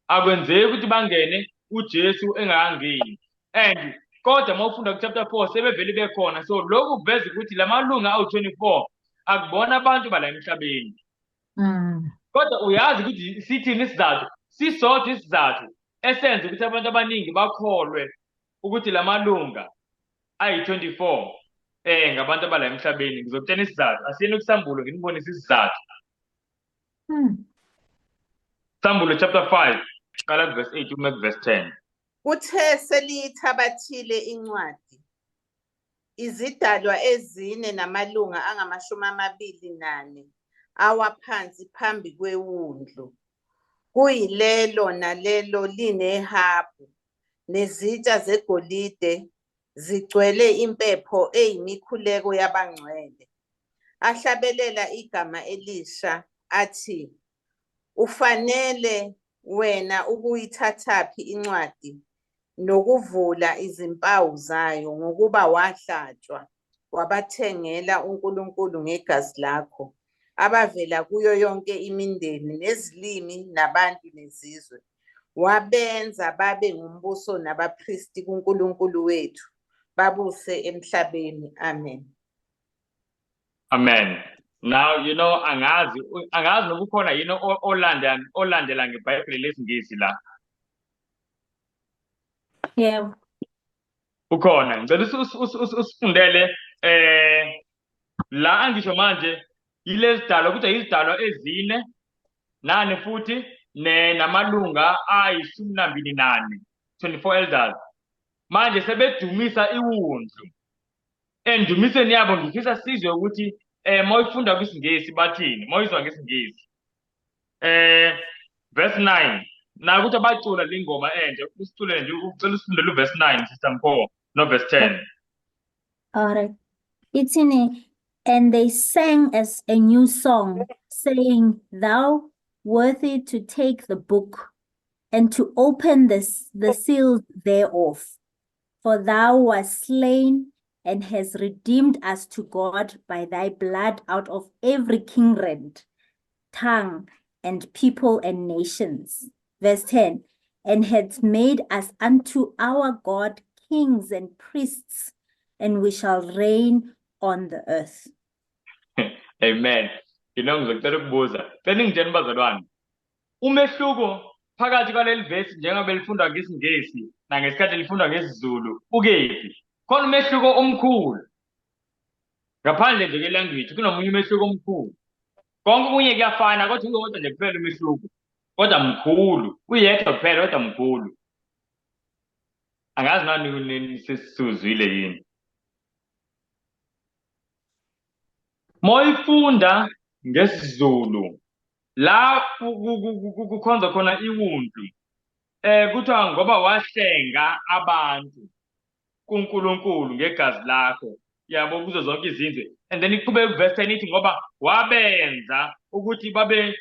Akwenzeki ukuthi bangene uJesu engakangeni. And kodwa uma ufunda ku-chapter 4 sebevele bekhona. So lokhu kuveza ukuthi lamalunga awu-24 akubona abantu bala emhlabeni. Kodwa uyazi ukuthi sithini isizathu? Sisodwa isizathu esenza ukuthi abantu abaningi bakholwe ukuthi lamalunga ayi-24 ngabantu abala emhlabeni. Ngizokutshela isizathu. Asiyeni kuSambulo nginibonise isizathu. Sambulo chapter 5, qala kuverse 8 ume kuverse 10. Kuthe seliyithabathile incwadi, izidalwa ezine namalunga angamashumi 24 awa phansi phambi kwewundlu. Kuyilelo nalelo linehabhu nezitsha zegolide zigcwele impepho eyimikhuleko yabangcwele. Ahlabelela igama elisha athi, "Ufanele wena ukuyithathaphi incwadi nokuvula izimpawu zayo, ngokuba wahlatshwa, wabathengela uNkulunkulu ngegazi lakho abavela kuyo yonke imindeni nezilimi nabantu nezizwe, wabenza babe ngumbuso nabapristi kuNkulunkulu wethu, babuse emhlabeni." Amen. Amen. Now, angazi noma ukhona yini olandela ngeBhayibheli lesiNgisi la. Yebo. Ukhona. Ngicela usifundele la angisho manje yilezi dalwa, kuthiwa izidalwa ezine nane futhi ne namalunga ayi-24, 24 elders. Manje sebedumisa iwundlu. Endumisweni yabo ngifisa sizwe ukuthi mawuyifunda kwisiNgisi bathini, mawuyizwa ngesiNgisi. Verse 9. Nakuthi abacula le ngoma entsha, usicule nje, ucela usifundele uverse 9, Sister Mpho, no verse 10. All right. Ithini, "And they sang as a new song, saying, 'Thou worthy to take the book and to open the seals thereof. For thou wast slain and hast redeemed us to God by thy blood out of every kindred, tongue, and people and nations.'" Verse 10, "And hast made us unto our God kings and priests, and we shall reign on the earth." Amen. Ngizocela ukubuza. Cela ningitshele, bazalwane. Umehluko phakathi kwaleli vesi njengoba lifundwa ngesiNgisi nangesikhathi lifundwa ngesiZulu ukephi? Khona umehluko omkhulu. Ngaphandle nje kwe-language kunomunye umehluko omkhulu. Konke okunye kuyafana, kodwa uwodwa nje kuphela umehluko. Kodwa mkhulu, uyedwa kuphela kodwa mkhulu. Angazi nani sesizwile yini. Mawuyifunda ngesiZulu la kukhonza khona iwundlu, kuthiwa ngoba wahlenga abantu kuNkulunkulu ngegazi lakho, yabo, kuzo zonke izizwe. And then iqhubeka kuverse 10 ithi ngoba wabenza ukuthi babe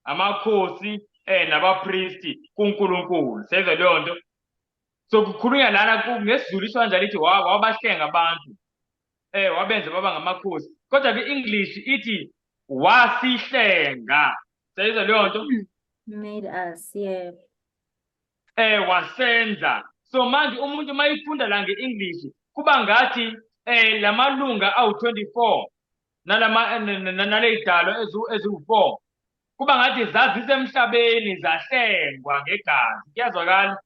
amakhosi nabapristi kuNkulunkulu. Sezwa leyo nto. So kukhulunywa lana ngesiZulu, isho kanjalo, ithi wabahlenga abantu, wabenza baba ngamakhosi. Kodwa ke-English ithi wasihlenga. Sezwa leyo nto. Made us, yeah. Wasenza. So manje umuntu mayifunda la nge-English kuba ngathi lamalunga awu-24 nalama naleyidalo eziwu-4 kuba ngathi zazisemhlabeni, zahlengwa ngegazi. Kuyazwakala?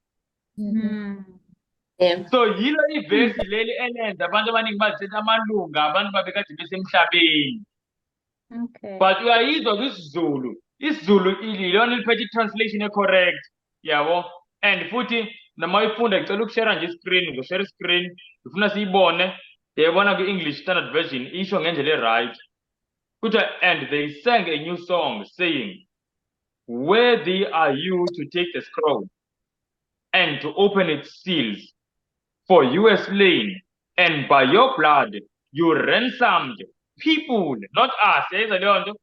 So yilo ivesi leli elenza abantu abaningi bazithetha amalunga abantu babekade besemhlabeni. But uyayizwa kwisiZulu, isiZulu ilona eliphethe i-translation e-correct, yabo. And futhi noma uyifunda, ngicela ukushare nje i-screen, ngizoshare i-screen, ngifuna siyibone. Uyayibona kwi-English Standard Version isho ngendlela e-right. Kuthiwa, "And they sang a new song, saying, 'Worthy are you to take the scroll and to open its seals, for you were slain, and by your blood you ransomed people,'" not us, yayizwa leyo nto,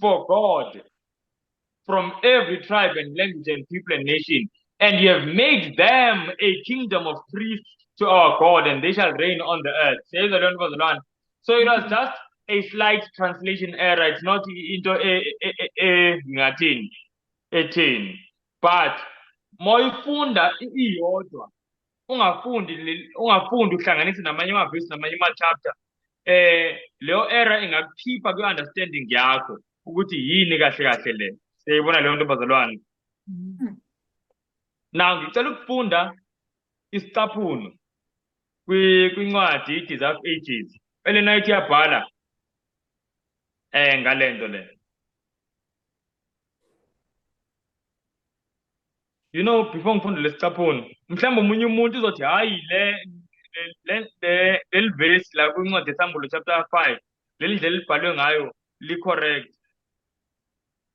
"for God from every tribe and language and people and nation, and you have made them a kingdom of priests to our God, and they shall reign on the earth." Siyayizwa leyo nto, bazalwane? So it was just a slight translation error. It's not into ngingathini, ethini. But mawuyifunda iyodwa, ungafundi uhlanganise namanye amavesi namanye ama-chapter. Leyo error ingakukhipha kwi-understanding yakho ukuthi yini kahle kahle le. Siyayibona leyo nto, bazalwane? Now ngicela ukufunda isicaphuno kwincwadi i-Desire of Ages. Ellen White iyabhala ngalento le. You know, before ngifunde lesicaphuno, mhlawumbe omunye umuntu uzothi hayi le leli verse la kwincwadi yeSambulo chapter 5, leli ndlela elibhalwe ngayo li correct.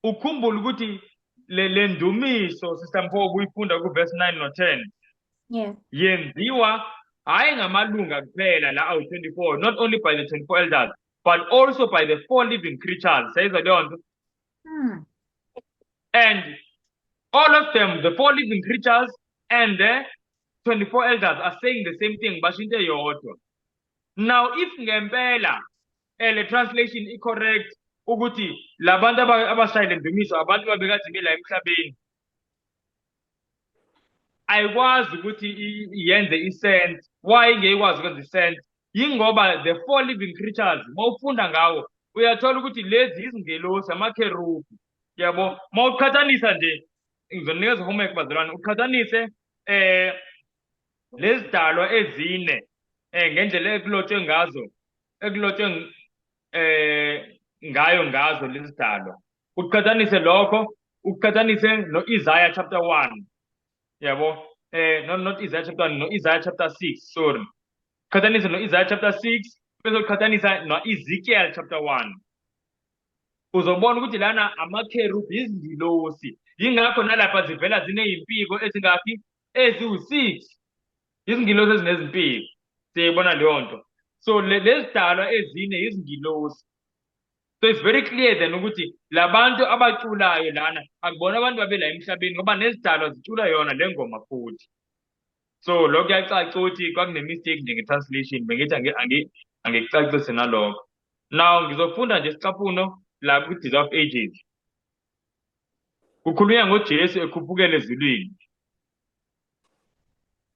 Ukhumbule ukuthi le ndumiso, Sister Mpho, ubuyifunda ku verse 9 no 10. Yenziwa hayi ngamalunga kuphela la awu-24, not only by the 24 elders but also by the four living creatures. Siyayizwa leyo nto? And all of them, the four living creatures and the 24 elders, are saying the same thing, basho into eyodwa. Now if ngempela le translation i-correct ukuthi labantu abashayile ndumiso abantu babekade bela emhlabeni, ayikwazi ukuthi yenze i-sense. Why ingekwazi ukwenza i-sense? Yingoba the four living creatures, mawufunda ngawo uyathola ukuthi lezi izingelosi, amakherubi, yabo. Mawuqhathanisa nje, ngizonikeza homework, bazalwane, uqhathanise lezi dalwa ezine ngendlela ekulotshwe ngazo, ekulotshwe ngayo ngazo lezi dalwa, uqhathanise lokho, uqhathanise no-Isaiah chapter 1, yabo, no, not Isaiah chapter 1, no Isaiah chapter 6, sorry, qhathanise no-Isaiah chapter 6, bese uqhathanisa no-Ezekiel chapter 1, uzobona ukuthi lana amakherubi izingilosi. Yingakho nalapha zivela zinezimpiko ezingaphi? Eziwu-6, izingilosi ezinezimpiko. Siyayibona leyo nto? So lezi dalwa ezine izingilosi. So it's very clear then ukuthi labantu abaculayo lana akubona abantu babela emhlabeni, ngoba nezidalwa zicula yona le ngoma futhi. So lokho kuyacaca ukuthi kwakune-mistake nje nge-translation. Bengithi angikucacise nalokho. Now ngizofunda nje isicaphuno la kwi-Desire of Ages. Kukhulunywa ngoJesu ekhuphukela ezulwini.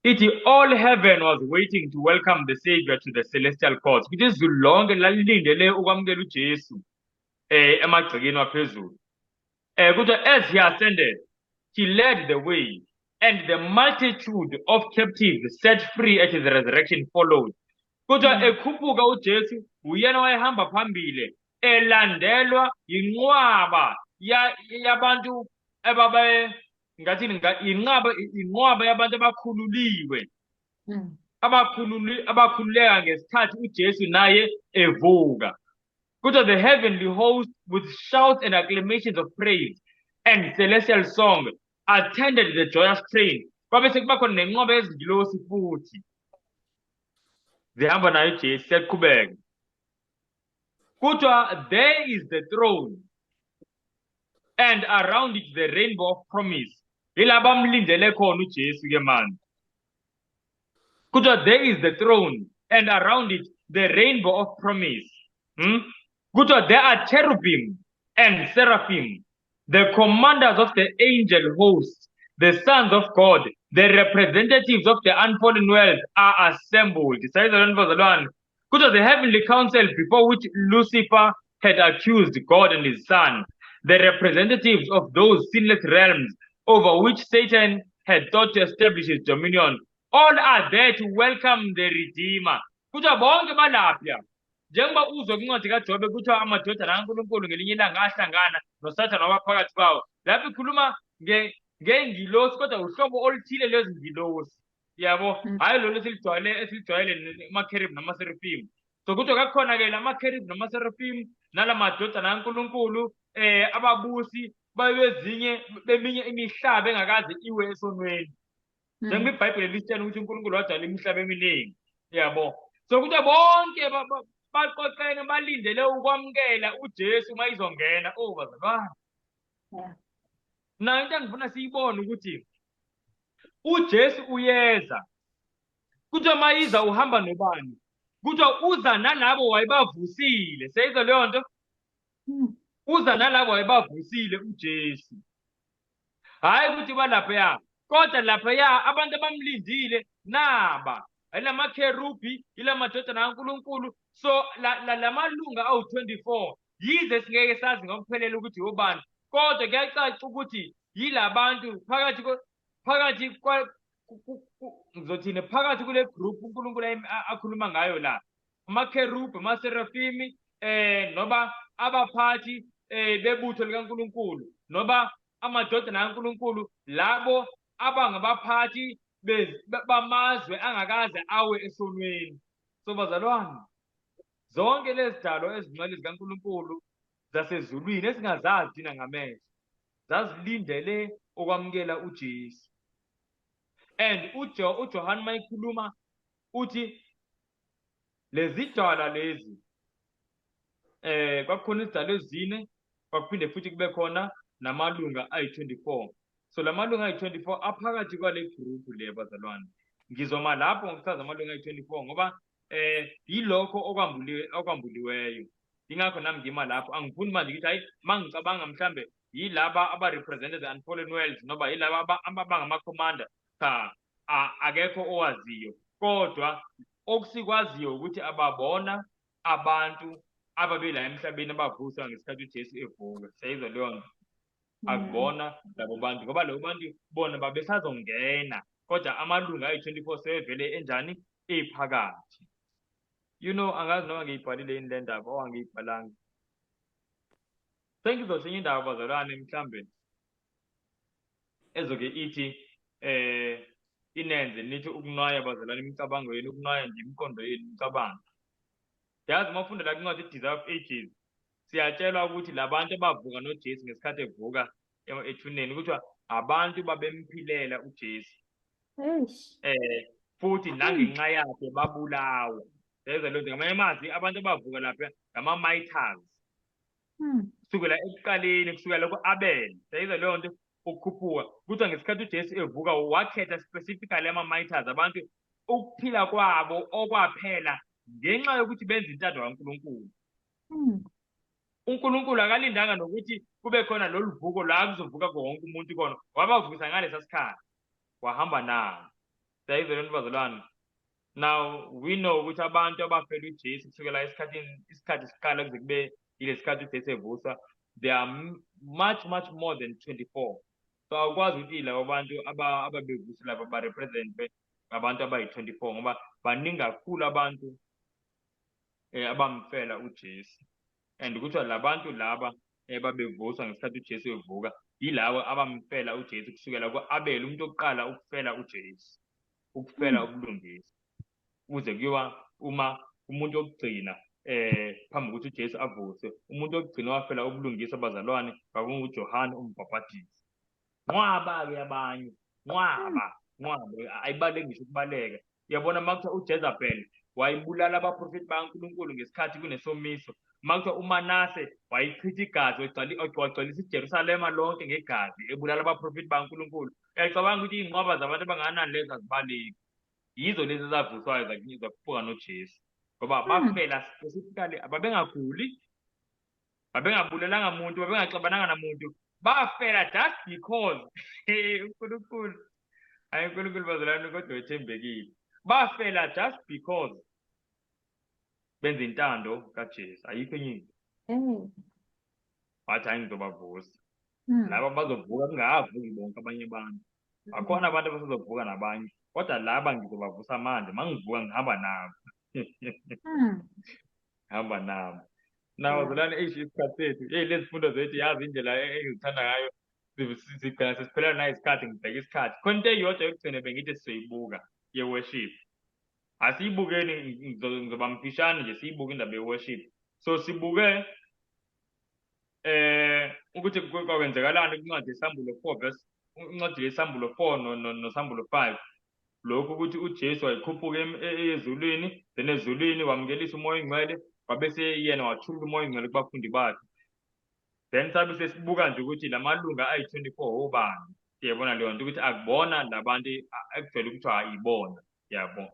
Ithi all heaven was waiting to welcome the Savior to the celestial courts. Kuthi izulu lonke lalilindele ukwamukela uJesu emagcekeni waphezulu. Kuthi as he ascended, he led the way, and the multitude of captives set free at his resurrection followed. Kuthiwa ekhuphuka uJesu uyena wayehamba phambili, elandelwa yinqwaba yabantu ababe ngathini, inqwaba yabantu abakhululiwe, abakhululeka ngesikhathi uJesu naye evuka. Kuthiwa the heavenly host, with shouts and acclamations of praise and celestial song, attended the joyous train. Kwabe sekuba khona nenqwaba yezingilosi futhi zihamba naye uJesu. Siyaqhubeka. Kuthiwa there is the throne, and around it the rainbow of promise. Yila bamlindele khona uJesu ke manje. Kuthiwa there is the throne, and around it the rainbow of promise. Kuthiwa there are cherubim and seraphim, the commanders of the angel hosts, the sons of God, the representatives of the unfallen world are assembled. Sayizalwane, bazalwane? Kuthiwa the heavenly council before which Lucifer had accused God and his son, the representatives of those sinless realms over which Satan had thought to establish his dominion, all are there to welcome the Redeemer. Kuthiwa bonke balapha. Njengoba uzwe kwincwadi kaJobe kuthiwa amadodana kaNkulunkulu ngelinye ilanga ahlangana noSathane waba phakathi kwawo. Lapho ikhuluma ngengilosi, kodwa uhlobo oluthile lwezingilosi. Yabo, hhayi lolu esilijwayele, amakherubhi namaserafim. So kuthiwa kakhona ke lamakherubhi namaserafim nalamadodana kaNkulunkulu, ababusi babezinye beminye imihlaba engakaze iwe esonweni. Njengoba iBhayibheli lisitshela ukuthi uNkulunkulu wadala imihlaba eminingi. Yabo. So kuthiwa bonke baqoqene balindele ukwamukela uJesu uma izongena. Oh bazalwane. Nayo into engifuna siyibone ukuthi uJesu uyeza. Kuthiwa mayiza uhamba nobani? Kuthiwa uza nalabo wayebavusile. Seyizwa leyo nto? Uza nalabo wayebavusile uJesu. Hayi ukuthi balaphaya, kodwa laphaya abantu abamlindile naba. Ilamakherubhi, ilamadodana kaNkulunkulu. So lamalunga awu-24, yize singeke sazi ngokuphelele ukuthi obani, kodwa kuyacaca ukuthi yilabantu phakathi phakathi kwa ngizothini, phakathi kule group uNkulunkulu akhuluma ngayo la, amakherubhi, amaserafimi, noba abaphathi bebutho likaNkulunkulu, noba amadodana kaNkulunkulu, labo abangabaphathi bamazwe angakaze awe esonweni. So bazalwane, zonke lezi dalo ezingcwele zikaNkulunkulu zasezulwini esingazazi thina ngamehlo zazilindele ukwamukela uJesu. And uJohn mayikhuluma uthi lezi dala lezi kwakukhona izidalo ezine, kwakuphinde futhi kube khona namalunga ayi-24. So lamalunga ayi-24 aphakathi kwale group le, bazalwane. Ngizoma lapho ngokuchaza amalunga ayi-24 ngoba yilokho okwambuliwe, okwambuliweyo. Ingakho nami ngima lapho, angifuni manje ngithi hayi, mangicabanga mhlambe yilaba aba-represent the unfallen worlds noba yilaba abangama-commander. Cha, akekho owaziyo, kodwa okusikwaziyo ukuthi ababona abantu ababela emhlabeni abavuswa ngesikhathi uJesu evuka. Siyayizwa leyo nto? Akubona labo bantu, ngoba labo bantu bona babesazongena, kodwa amalunga ayi-24 sebevele enjani ephakathi. Angazi noma ngiyibhalile yini le ndaba or angiyibhalanga. Sengizosho enye indaba, bazalwane, mhlambe ezoke ithi inenze nithi ukunwaya, bazalwane, imicabango yenu, ukunwaya nje imiqondo yenu, imicabango. Yazi, uma ufunda la kwincwadi i-Desire of Ages, siyatshelwa ukuthi labantu abavuka noJesu ngesikhathi evuka ethuneni, kuthiwa abantu babemphilela uJesu. Eish. Futhi nangenxa yakhe babulawa. Yezwa leyo nto? Ngamanye amazwi, abantu abavuka lapha ngama-martyrs. Kusukela ekuqaleni, kusukela ku-Abel. Yayizwa leyo nto? Ukukhuphuka. Kuthiwa ngesikhathi uJesu evuka wakhetha specifically ama-martyrs, abantu ukuphila kwabo okwaphela ngenxa yokuthi benza intando kaNkulunkulu. uNkulunkulu akalindanga nokuthi kube khona lolu vuko la kuzovuka wonke umuntu khona. Wabavusa ngalesa sikhathi. Wahamba nabo. Siyayizwa le nto, bazalwane? Now we know ukuthi abantu abafela uJesu kusukela esikhathini isikhathi siqala kuze kube yile sikhathi uJesu evuswa, they are much much more than 24. So awukwazi ukuthi labo bantu ababevuswa lapha ba-represent abantu abayi-24, ngoba baningi kakhulu abantu abamfela uJesu. And kuthiwa labantu laba babevuswa ngesikhathi uJesu evuka yilabo abamfela uJesu kusukela ku-Abel, umuntu wokuqala ukufela uJesu, ukufela ubulungisa, kuze kuyiwa uma umuntu wokugcina phambi kokuthi uJesu avuswe. Umuntu wokugcina wafela ubulungisa, bazalwane, kwakunguJohane umbhaphatisi. Nqwaba-ke abanye, nqwaba, nqwaba, ayibaleki ngisho ukubaleka. Uyabona, uma kuthiwa uJezebel wayibulala abaprofethi bakaNkulunkulu ngesikhathi kunesomiso, uma kuthiwa uManase wayichitha igazi, wagcwalisa iJerusalema lonke ngegazi, ebulala abaprofethi bakaNkulunkulu, uyacabanga ukuthi iy'nqwaba zabantu abangakanani lezo azibaleki? Yizo lezi ezavuswayo zakhuphuka noJesu, ngoba bafela specifically, ababengaguli, babengabulelanga muntu, babengaxabananga namuntu, bafela just because uNkulunkulu, hayi uNkulunkulu, bazalwane, kodwa wethembekile. Bafela just because benza intando kaJesu, ayikho enye into. Wathi, "Hayi, ngizobavusa laba bazovuka kungavuki bonke abanye abantu. Bakhona abantu abasazovuka nabanye, kodwa laba ngizobavusa manje. Mangivuka ngihamba nabo." Hamba nabo. Now, bazalwane, eish, isikhathi sethu, hey, lezi fundo zethu, yazi indlela engizithanda ngayo, sigcina sesiphelelwa nayisikhathi. Ngibheka isikhathi, khona into eyodwa yokugcina bengithi sizoyibuka ye-worship. Asiyibukeni, ngizoba mfishane nje, siyibuke indaba ye-worship. So sibuke ukuthi kwakwenzekalani kwincwadi yeSambulo 4 verse, incwadi yeSambulo 4 noSambulo 5, lokhu ukuthi uJesu wayekhuphuka ezulwini, then ezulwini wamukelisa uMoya oNgcwele, wabese yena wathulula uMoya oNgcwele kubafundi bakhe. Then sabe sesibuka nje ukuthi lamalunga ayi-24 obani. Siyabona leyo nto ukuthi akubona labantu ekujwayele ukuthiwa ayibona, yabo.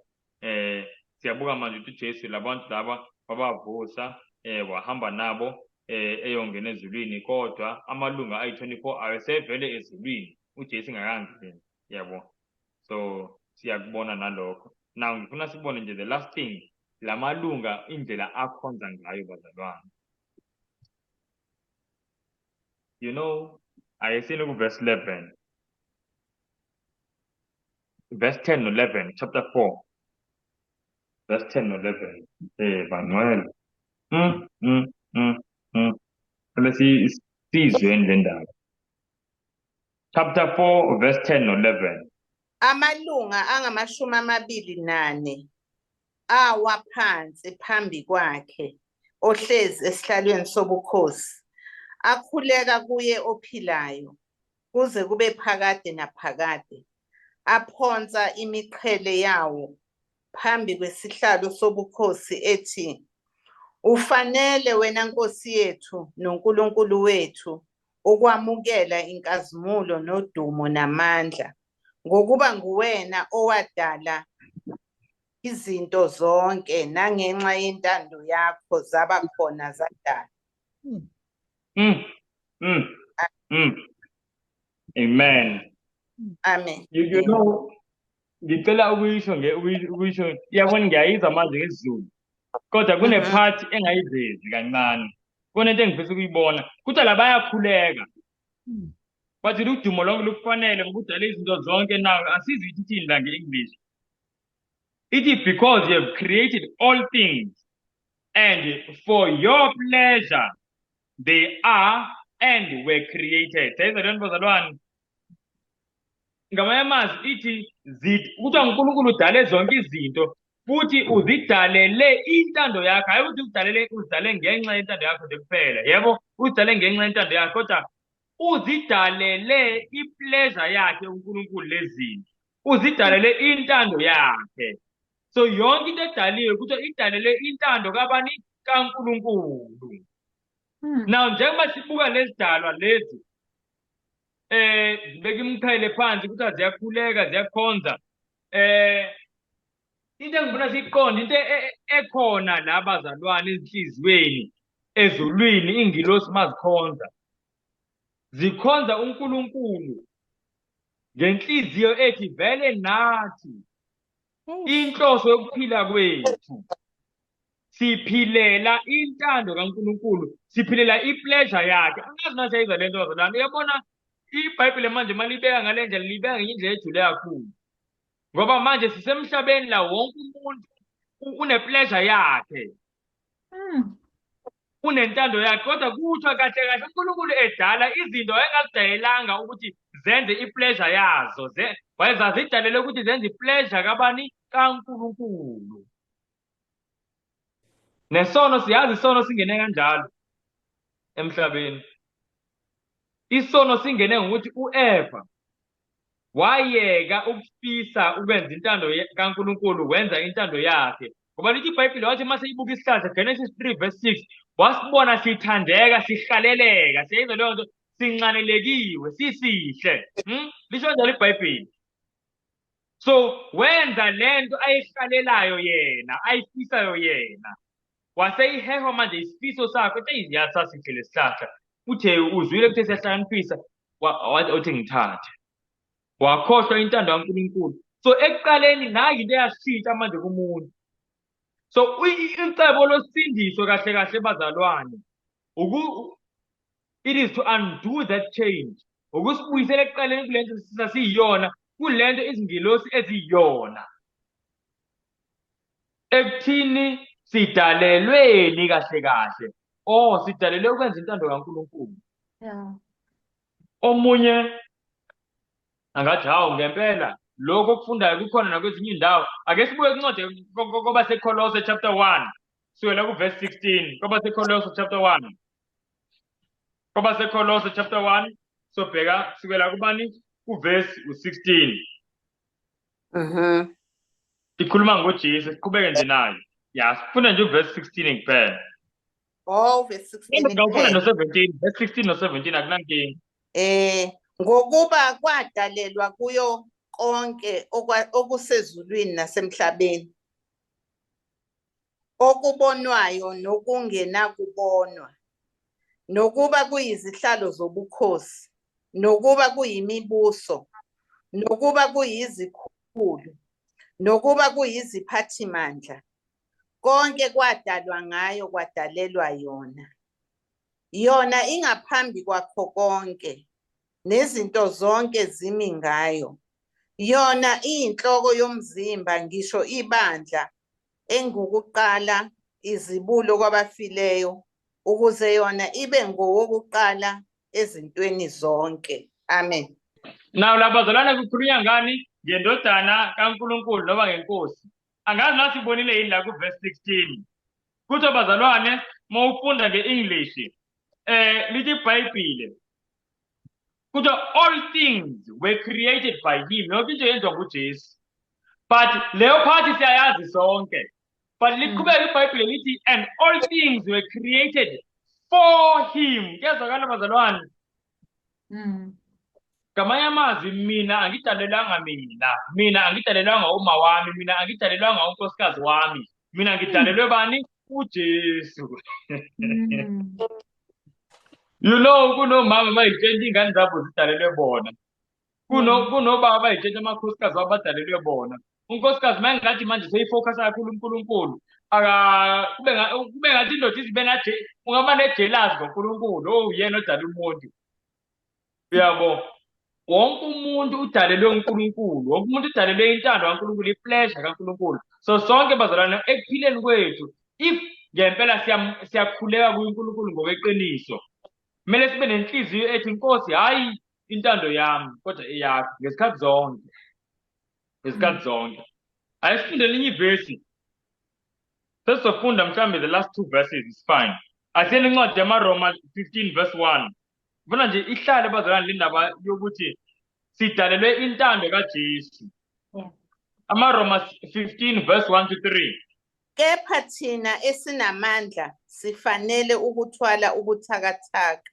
Siyabuka manje ukuthi uJesu labantu laba wabavusa, wahamba nabo eyongena ezulwini, kodwa amalunga ayi-24 awesevele ezulwini uJesu engakangeni, yabo. So siyakubona nalokho. Now ngifuna sibone nje the last thing, lamalunga indlela akhonza ngayo, bazalwane. Ayesini ku verse 11. Verse 10 no 11, chapter 4. Verse 10 no 11. Bangcwele. Bese siyizweni le ndaba. Chapter 4 verse 10 no 11. Amalunga angu-24 awa phansi phambi kwakhe ohlezi esihlalweni sobukhosi, akhuleka kuye ophilayo kuze kube phakade naphakade, aphonsa imiqhele yawo phambi kwesihlalo sobukhosi ethi, "Ufanele wena, Nkosi yethu noNkulunkulu wethu, ukwamukela inkazimulo nodumo namandla, ngokuba nguwena owadala izinto zonke, nangenxa yentando yakho zaba khona zadalwa." Amen. Amen. Ngicela ukuyisho nge ukuyisho, yabona, ngiyayizwa manje ngesiZulu. Kodwa kune part engayivezi kancane. Kunento engifisa ukuyibona. Kuthiwa la bayakhuleka. Bathi udumo lonke lukufanele ngoba udala izinto zonke. Now asizwe ithi ithini la nge-English. Ithi, "Because you have created all things and for your pleasure they are and were created." Siyayizwa leyo nto, bazalwane? Ngamanye amazwi ithi kuthiwa uNkulunkulu udale zonke izinto futhi uzidalele intando yakhe. Hayi ukuthi uzidalele, uzidale ngenxa yentando yakho nje kuphela. Yebo, uzidale ngenxa yentando yakhe, kodwa uzidalele i-pleasure yakhe uNkulunkulu lezi zinto. Uzidalele intando yakhe. So yonke into edaliwe kuthiwa idalele intando kabani? KaNkulunkulu. Now njengoba sibuka lezi dalwa lezi zibeka imiqhele phansi, kuthiwa ziyakhuleka, ziyakhonza, into engifuna siyiqonde, into ekhona la, bazalwane, ezinhliziyweni ezulwini, ingilosi mazikhonza, zikhonza uNkulunkulu ngenhliziyo ethi vele nathi inhloso yokuphila kwethu siphilela intando kaNkulunkulu, siphilela i-pleasure yakhe. Angazi na siyayizwa lento, bazalwane. Uyabona, iBhayibheli manje malibeka ngale ndlela, libeka ngenye indlela ejule kakhulu, ngoba manje sisemhlabeni la wonke umuntu une-pleasure yakhe, unentando yakhe, kodwa kuthiwa kahle kahle uNkulunkulu edala izinto wayengazidalelanga ukuthi zenze i-pleasure yazo, wayezazidalele ukuthi zenze i-pleasure kabani? KaNkulunkulu. Nesono siyazi, isono singene kanjalo emhlabeni. Isono singene ngokuthi uEva wayeka ukufisa ukwenza intando kaNkulunkulu, wenza intando yakhe, ngoba lithi iBhayibheli wathi mase ibuka isihlahla, Genesis 3 verse 6, wasibona sithandeka, sihlaleleka, siyayizwa leyo nto, sinxanelekiwe, sisihle. Lisho njalo iBhayibheli. So wenza lento ayihlalelayo yena, ayifisayo yena, waseyihehwa manje isifiso sakhe, ethi yasasihle lesihlahla, uthe uzwile kuthe siyahlakaniphisa, wathi ngithathe, wakhohlwa intando kaNkulunkulu. So ekuqaleni nayi into eyashintsha manje kumuntu. So icebo losindiso kahle kahle, bazalwane, it is to undo that change, ukusibuyisela ekuqaleni kulento sasiyiyona, kulento izingilosi eziyiyona, ekuthini sidalelweni kahle kahle. Oh, sidalelwe ukwenza intando kaNkulunkulu. Omunye angathi, "Hawu, ngempela lokho okufundayo kukhona nakwezinye indawo." Ake sibuye kuncwadi kwabaseKolose chapter 1, sukela ku-verse 16. KwabaseKolose chapter 1, kwabaseKolose chapter 1, sobheka sukela kubani? Kuvesi u-16. Ikhuluma ngoJesu, siqhubeke nje nayo. Ya, sifuna nje uvesi 16 kuphela. Oh, verse 16 Ngawufuna kuphela. no-17, verse 16 no-17, akunankinga. Ngokuba kwadalelwa kuyo konke okusezulwini nasemhlabeni, okubonwayo nokungenakubonwa, nokuba kuyizihlalo zobukhosi, nokuba kuyimibuso, nokuba kuyizikhulu, Nokuba kuyiziphathimandla, konke kwadalwa ngayo, kwadalelwa yona. Yona ingaphambi kwakho konke, nezinto zonke zimi ngayo. Yona iyinhloko yomzimba, ngisho ibandla, engukuqala, izibulo kwabafileyo, ukuze yona ibe ngowokuqala ezintweni zonke. Amen. Now la, bazalwane, kukhulunywa ngani? Ngendodana kaNkulunkulu noma ngenkosi. Angazi nasibonile yini la ku-verse 16. Kuthiwa, bazalwane, mawufunda nge-English, lithi iBhayibhile kuthiwa all things were created by him. Yonke into yenziwa nguJesu. But leyo part siyayazi sonke. But liqhubeka iBhayibhile lithi, "And all things were created for him." Kuyazwakala, bazalwane? Ngamanye amazwi, mina angidalelwanga mina, mina angidalelwanga uma wami, mina angidalelwanga unkosikazi wami, mina ngidalelwe bani? UJesu. Kunomama bayitshela ingane zabo zidalelwe bona. Kunobaba bayitshela amakhosikazi wabo badalelwe bona. Unkosikazi mayengathi manje seyi-focus kakhulu uNkulunkulu, aka kube ngathi indoda izibe naje ungaba ne-jealous ngoNkulunkulu, oh, yena odala umuntu. Uyabo? Wonke umuntu udalelwe uNkulunkulu, wonke umuntu udalelwe intando kaNkulunkulu, i-pleasure kaNkulunkulu. So sonke, bazalwane, ekuphileni kwethu, if ngempela siyakhuleka kuNkulunkulu ngokweqiniso, kumele sibe nenhliziyo ethi, "Nkosi, hhayi intando yami kodwa eyakho," ngesikhathi zonke, ngesikhathi zonke. Ake sifunde elinye ivesi. Sesizofunda mhlawumbe the last two verses is fine. Asiyeni incwadi yamaRoma 15 verse 1. Ngifuna nje ihlale, bazalwane, le ndaba yokuthi sidalelwe intando kaJesu. AmaRoma 15 verse 1 to 3. Kepha thina esinamandla sifanele ukuthwala ubuthakathaka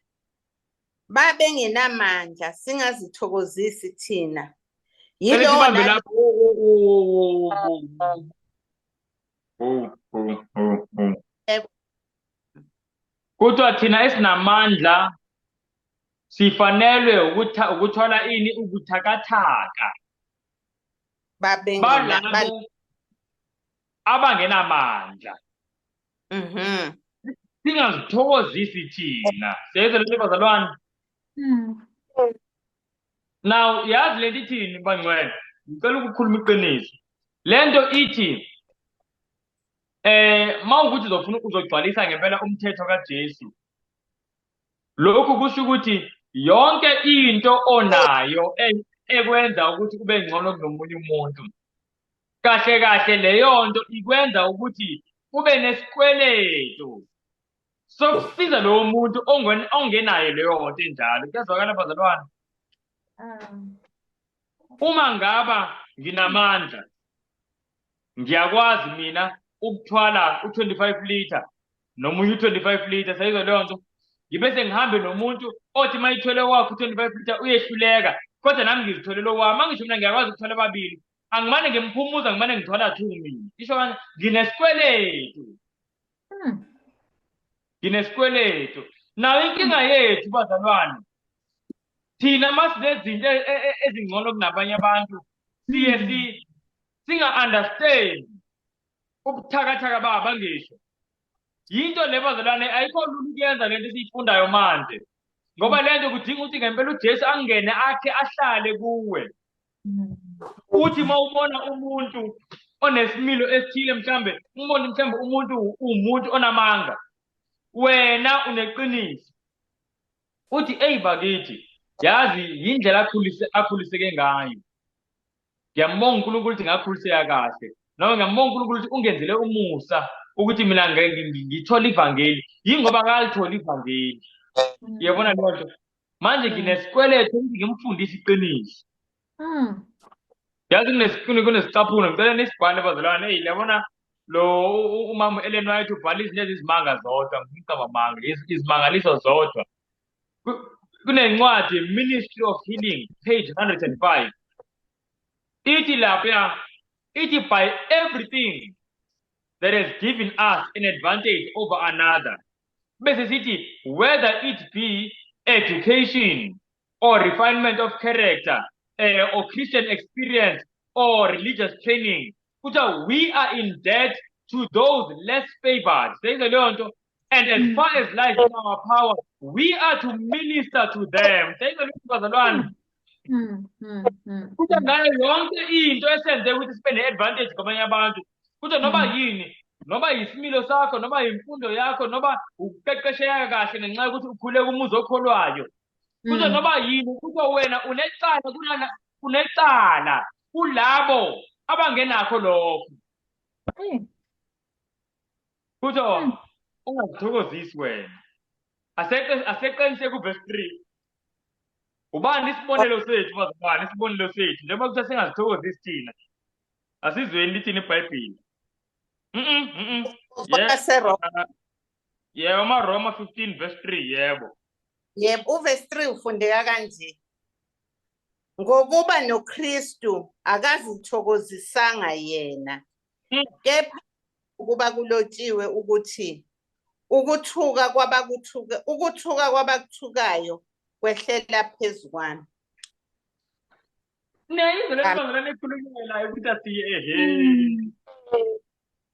babengenamandla, singazithokozisi thina. Cela Yilowo sibambe lapho. Oh. Yebo. Kuthiwa thina esinamandla sifanelwe ukuthwala ini? Ubuthakathaka balabo abangenamandla. Singazithokozisi thina. Siyayizwa lento, bazalwane? Now yazi lento ithini, bangcwele? Ngicela ukukhuluma iqiniso. Lento ithi mawukuthi uzofuna uzogcwalisa ngempela umthetho kaJesu. Lokhu kusho ukuthi yonke into onayo ekwenza ukuthi ube ngcono kunomunye umuntu, kahle kahle leyo nto ikwenza ukuthi ube nesikweletu sokusiza lowo muntu ongenayo leyo nto enjalo. Kuyazwakala, bazalwane? Uma ngaba nginamandla, ngiyakwazi mina ukuthwala u-25 liter nomunye u-25 liter, sayizwa leyo nto, ngibe sengihambe nomuntu othi uma ithwele wakho u-25 liter uyehluleka, kodwa nami ngizitholele owami. Mangisho mina ngiyakwazi ukuthwala ababili, angimane ngimphumuza, ngimane ngithwala two mina. Isho kanje, nginesikweletu. Nginesikweletu. Nayo inkinga yethu, bazalwane, thina masinezinto ezingcono kunabanye abantu, siye singa-understand ubuthakathaka babo. Angisho yinto le, bazalwane, ayikho lula ukuyenza lento esiyifundayo manje, ngoba lento kudinga ukuthi ngempela uJesu angene, akhe ahlale kuwe. Uthi uma ubona umuntu onesimilo esithile, mhlambe umbone, mhlambe umuntu uwumuntu onamanga, wena uneqiniso, uthi, "Eyi bakithi, yazi yindlela akhuliseke ngayo. Ngiyambonga uNkulunkulu ukuthi ngakhuliseka kahle, noma ngiyambonga uNkulunkulu ukuthi ungenzele umusa ukuthi mina ngithole ivangeli, yingoba akalitholi ivangeli." Uyabona leyo nto? Manje nginesikweletu ukuthi ngimfundise iqiniso. Yazi kunesicaphuno, ngicela nisibhale, bazalwane. Eyi, yabona lo umama Ellen White ubhala izinto ezizimanga zodwa, ngicaba manga, izimangaliso zodwa. Kunencwadi, Ministry of Healing, page 105. Ithi lapha, ithi, "By everything that has given us an advantage over another," bese sithi, "whether it be education or refinement of character or Christian experience or religious training. Kuthiwa we are in debt to those less favored. Seyizwe leyo nto? And as far as lies in our power, we are to minister to them. Seyizwe leyo nto, bazalwane? Kuthiwa ngayo yonke into esenze ukuthi sibe ne-advantage kwabanye abantu, kuthiwa noma yini, noma yisimilo sakho, noma yimfundo yakho, noma ukuqeqesheka kahle ngenxa yokuthi ukhule kumuzi okholwayo, kuthiwa noma yini, kuthiwa wena unecala unecala kulabo abangenakho lokho. Kuthiwa ungazithokozisi wena. Aseqinise ku-verse 3. Ubani isibonelo sethu, bazalwane? Isibonelo sethu, njengoba kuthiwa singazithokozisi thina, asizweni lithini iBhayibheli. KwabaseRoma. Yebo, amaRoma 15 verse 3, yebo. Yebo, uverse 3 ufundeka kanje: "Ngokuba noKristu akazithokozisanga yena, kepha ukuba kulotshiwe ukuthi ukuthuka kwabakuthukayo kwehlela phezu kwami." Niyayizwa le nto ekhulunywa ukuthi asiye ehe.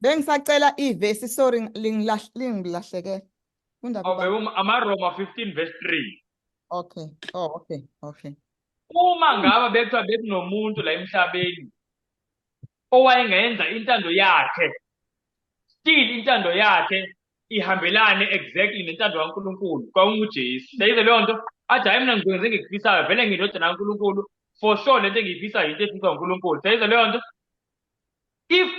Bengisacela ivesi, sorry, lingilahlekele. Funda Oh, baba. Amaroma 15 verse 3. Okay. Oh, okay. Uma ngaba bekuthiwa bekunomuntu la emhlabeni owayengenza intando yakhe, still intando yakhe ihambelane exactly nentando kaNkulunkulu, kwakunguJesu. Seyizwe leyo nto? Athi, "Hayi, mina ngikwenze engikufisayo, vele ngiyindodana kaNkulunkulu, for sure lento engiyifisayo into efiswa uNkulunkulu." Seyizwe leyo nto? If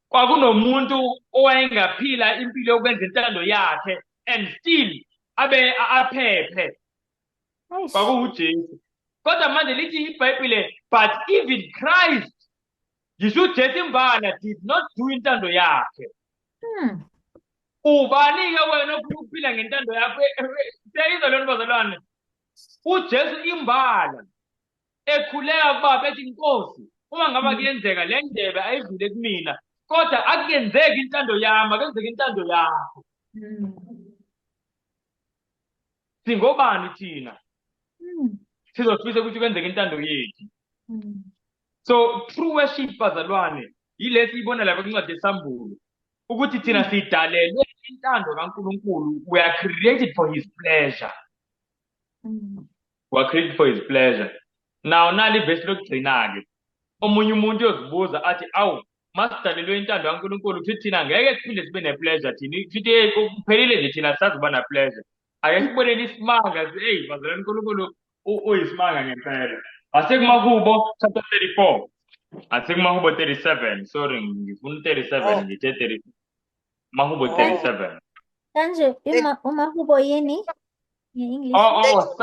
kwakunomuntu owayengaphila impilo yokwenza intando yakhe and still abe aphephe, Eish. kwakuwuJesu. Kodwa manje lithi iBhayibhile, but even Christ, ngisho uJesu imbala, did not do intando yakhe. Ubani-ke wena ofuna ukuphila ngentando yakho? Siyayizwa leyo nto, bazalwane? UJesu imbala ekhuleka kubaba ethi, "Nkosi, uma ngaba kuyenzeka, le ndebe ayidlule kumina, kodwa akuyenzeki intando yami, akwenzeki intando yakho." Singobani thina sizofisa ukuthi kwenzeke intando yethu? So true worship, bazalwane, yilesi ibona lapha kwincwadi yeSambulo ukuthi thina sidalelwe intando kaNkulunkulu. We are created for his pleasure. We are created for his pleasure. Now nali ivesi lokugcina-ke. Omunye umuntu uyozibuza athi, "Awu, masidalelwe intando kaNkulunkulu, kusho thina ngeke siphinde sibe ne-pleasure thina, kusho hey, kuphelile nje, thina sisazoba na-pleasure." Ake siboneni isimanga. Eyi bazalwane, uNkulunkulu uyisimanga ngempela. Asekumahubo chapter 34, asekumahubo 37, sorry, ngifuna 37. Oh. Ngithe 30, Mahubo 37. Kanje umahubo yini nge-English? Oh,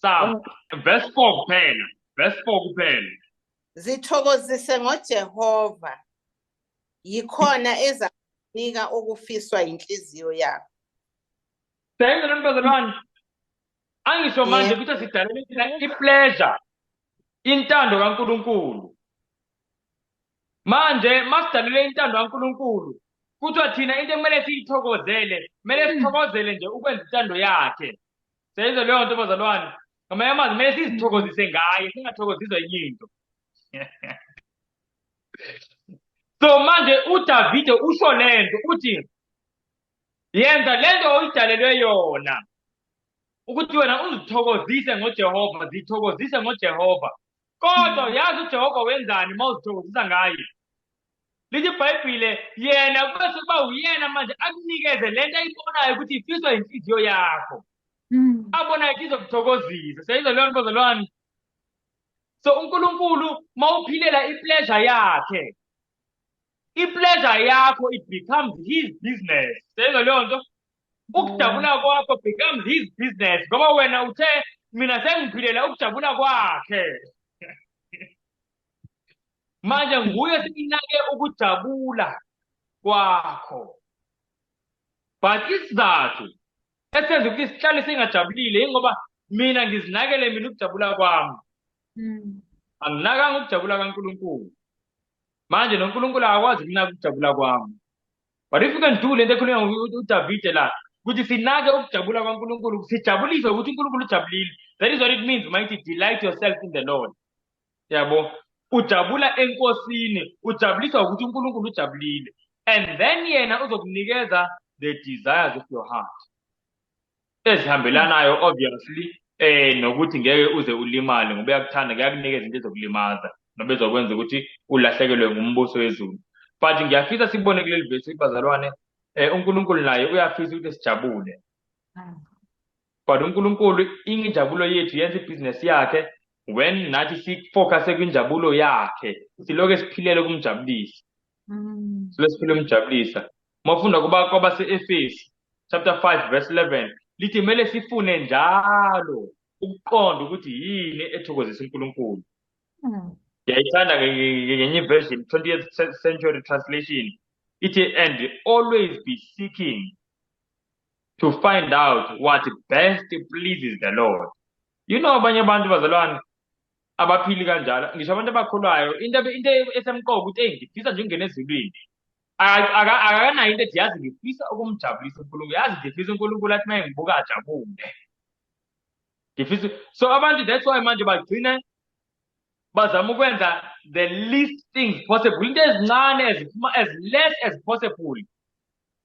Psalm verse 4 kuphela, verse 4 kuphela. "Zithokozise ngoJehova, yikhona ezakunika okufiswa inhliziyo yakho." Senze lento, bazalwane. Angisho manje ukuthi sidalele thina i-pleasure, intando kaNkulunkulu. Manje masidalele intando kaNkulunkulu, kuthiwa thina into ekumele siyithokozele, kumele sithokozele nje ukwenza intando yakhe. Seyizwe leyo nto, bazalwane? Ngamanye amazwi, kumele sizithokozise ngaye, singathokoziswa yinye into. So manje uDavide usho lento, uthi yenza lento oyidalelwe yona, ukuthi wena uzithokozise ngoJehova, zithokozise ngoJehova. Kodwa yazi uJehova wenzani uma uzithokozisa ngaye? Lithi iBhayibhile, yena bese kuba uyena manje akunikeze lento ayibonayo ukuthi ifiswa inhliziyo yakho, abonayo ukuthi izokuthokozisa. Seyizwa leyo nto, bazalwane? So uNkulunkulu, mawuphilela i-pleasure yakhe, i-pleasure yakho, it becomes his business. Seyizwa leyo nto? Ukujabula kwakho becomes his business, ngoba wena uthe, "Mina sengiphilela ukujabula kwakhe." Manje nguye sekinake ukujabula kwakho. But isizathu esenza ukuthi sihlale singajabulile ingoba mina ngizinakele mina ukujabula kwami, anginakanga ukujabula kaNkulunkulu. Manje noNkulunkulu akakwazi ukunaka ukujabula kwami. But if you can do lento ekhulunywa uDavide la, ukuthi sinake ukujabula kwaNkulunkulu, sijabuliswe ukuthi uNkulunkulu ujabulile, that is what it means, mighty delight yourself in the Lord, yabo. Ujabula eNkosini, ujabuliswa ukuthi uNkulunkulu ujabulile, and then yena uzokunikeza the desires of your heart ezihambelanayo, obviously, nokuthi ngeke uze ulimale, ngoba uyakuthanda, ngeke akunikeze into ezokulimaza noma ezokwenza ukuthi ulahlekelwe ngumbuso wezulu. But ngiyafisa sikubone kuleli vesi, bazalwane, uNkulunkulu naye uyafisa ukuthi sijabule. But uNkulunkulu, injabulo yethu yenza ibhizinesi yakhe when nathi sifocuse kwinjabulo yakhe, siloke siphilele ukumjabulisa. Siloke siphile ukumjabulisa. Mawufunda kuba kwabase-Efesu chapter 5 verse 11, lithi kumele sifune njalo ukuqonda ukuthi yini ethokozisa uNkulunkulu. Ngiyayithanda ngenye version, 20th Century Translation, ithi, "And always be seeking to find out what best pleases the Lord." Abanye abantu, bazalwane, abaphili kanjalo, ngisho abantu abakholwayo, into esemqoka ukuthi, hey, ngifisa nje ukungena ezulwini. Akanayo into ethi, yazi, ngifisa ukumjabulisa uNkulunkulu, yazi, ngifisa uNkulunkulu athi uma ngibuka ajabule. Ngifisa. So abantu, that's why manje bagcine bazama ukwenza the least things possible, into ezincane eziphuma as less as possible.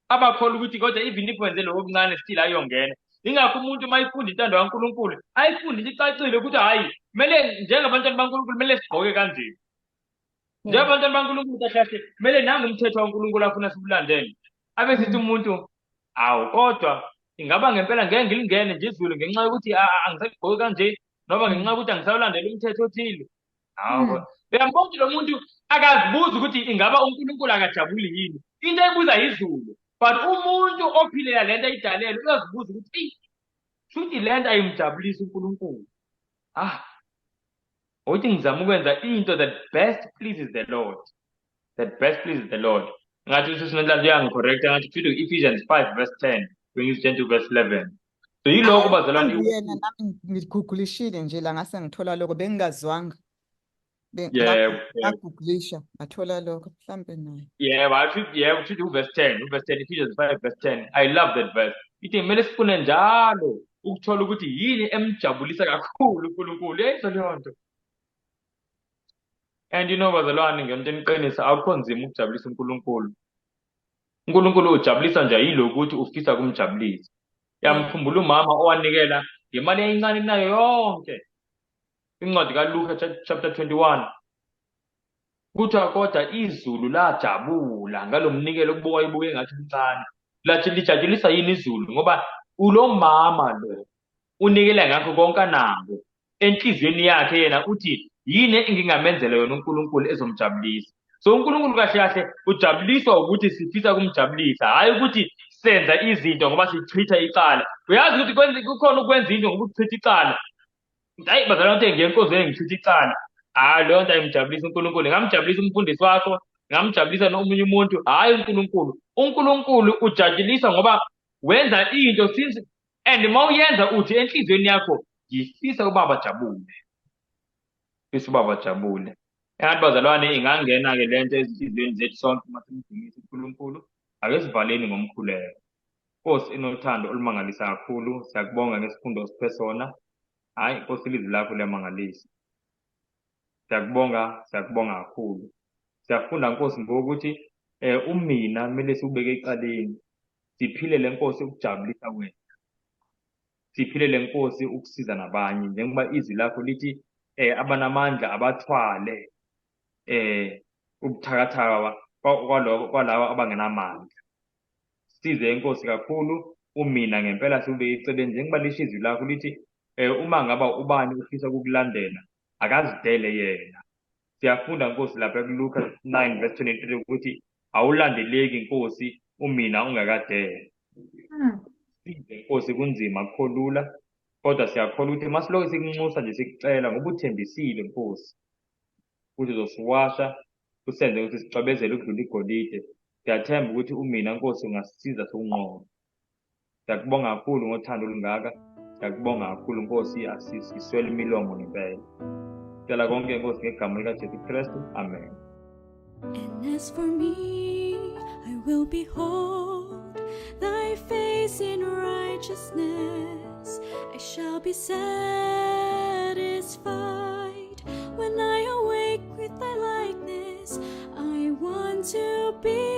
Abakholwa ukuthi kodwa even if wenze lokho okuncane, still ayongena. Ingakho umuntu uma efunda intando kaNkulunkulu, ayifunde into icacile ukuthi hhayi, kumele njengabantwana baNkulunkulu kumele sigqoke kanje. Njengabantwana baNkulunkulu, kahle kahle kumele nangu umthetho kaNkulunkulu afuna siwulandele. Abe sithi umuntu, awu, kodwa ingaba ngempela ngeke ngilingene nje izulu ngenxa yokuthi angisagqoki kanje, noma ngenxa yokuthi angisawulandeli umthetho othile. Hawu, uyambona ukuthi lo muntu akazibuzi ukuthi ingaba uNkulunkulu akajabuli yini. Into ebuza izulu. But umuntu ophilela lento ayidalelwe uyazibuza ukuthi, eyi, shuthi lento ayimjabulisi uNkulunkulu. Ah, ukuthi ngizama ukwenza into that best pleases the Lord. That best pleases the Lord. Ngathi usisi Nonhlanhla uyangicorrecta, ngathi kusho Ephesians 5 verse 10, going to verse 11. So yilokho, bazalwane. Yena nami ngigugulishile nje la, ngase ngithola lokho bengingazwanga. Ngagugulisha ngathola lokho, mhlambe naye. Yebo, athi yebo, kusho uverse 10, uverse 10, Ephesians 5 verse 10. I love that verse. Ithi kumele sifune njalo ukuthola ukuthi yini emjabulisa kakhulu uNkulunkulu. Uyayizwa leyo nto? And bazalwane, ngento eniqinisa, akukho nzima ukujabulisa uNkulunkulu. uNkulunkulu ujabulisa nje yilokuthi ufisa ukumjabulisa. Yamkhumbula umama owanikela ngemali eyincane kunayo yonke. Incwadi kaLuka chapter 21. Kuthiwa kodwa izulu lajabula ngalo mnikelo okubuka ibuke ngathi mncane. Lathi lijabulisa yini izulu? Ngoba ulo mama lo unikela ngakho konke anako. Enhliziyweni yakhe yena uthi, yini engingamenzela yona uNkulunkulu ezomjabulisa? So uNkulunkulu kahle kahle ujabuliswa ukuthi sifisa ukumjabulisa, hhayi ukuthi senza izinto ngoba sichitha icala. Uyazi ukuthi kukhona ukwenza into ngoba uchitha icala. Hayi bazalwane, ukuthi ngiye enkonzweni ngichitha icala. Hhayi, leyo nto ayimjabulisi uNkulunkulu. Ingamjabulisa umfundisi wakho, ingamjabulisa nomunye umuntu, hhayi uNkulunkulu. UNkulunkulu ujabuliswa ngoba wenza into since, and uma uyenza uthi enhliziyweni yakho, ngifisa ubaba ajabule. Ngifisa ubaba ajabule. Engathi, bazalwane, ingangena-ke lento ezinhliziyweni zethu sonke uma simdumisa uNkulunkulu. Ake sivaleni ngomkhuleko. Nkosi enothando olumangalisa kakhulu, siyakubonga ngesifundo osiphe sona. Hhayi Nkosi, ilizwi lakho liyamangalisa. Siyakubonga, siyakubonga kakhulu. Siyafunda, Nkosi, ngokuthi umina kumele siwubeke ecaleni. Siphilele, Nkosi, ukujabulisa wena. Siphilele, Nkosi, ukusiza nabanye, njengoba izwi lakho lithi abanamandla abathwale ubuthakathaka kwalabo kwalabo abangenamandla. Size, Nkosi, kakhulu umina ngempela siwubeke eceleni, njengoba lisho izwi lakho lithi uma ngaba ubani ufisa ukukulandela, akazidele yena. Siyafunda, Nkosi, lapha kuLuka 9 verse 23 ukuthi awulandeleki, Nkosi, umina ungakadele. Size, Nkosi, kunzima, akukho lula, kodwa siyakholwa ukuthi masilokhu sikunxusa nje, sikucela, ngoba uthembisile, Nkosi, ukuthi uzosiwasha usenze ukuthi sicwebezele ukudlula igolide. Siyathemba ukuthi umina, Nkosi, ungasisiza siwunqobe. Siyakubonga kakhulu ngothando olungaka. Siyakubonga kakhulu, Nkosi, asiswele imilomo ngempela. Sicela konke, Nkosi, ngegama likaJesu Kristu. Amen. And as for me, I will behold thy face in righteousness. I shall be satisfied when I awake with thy likeness. I want to be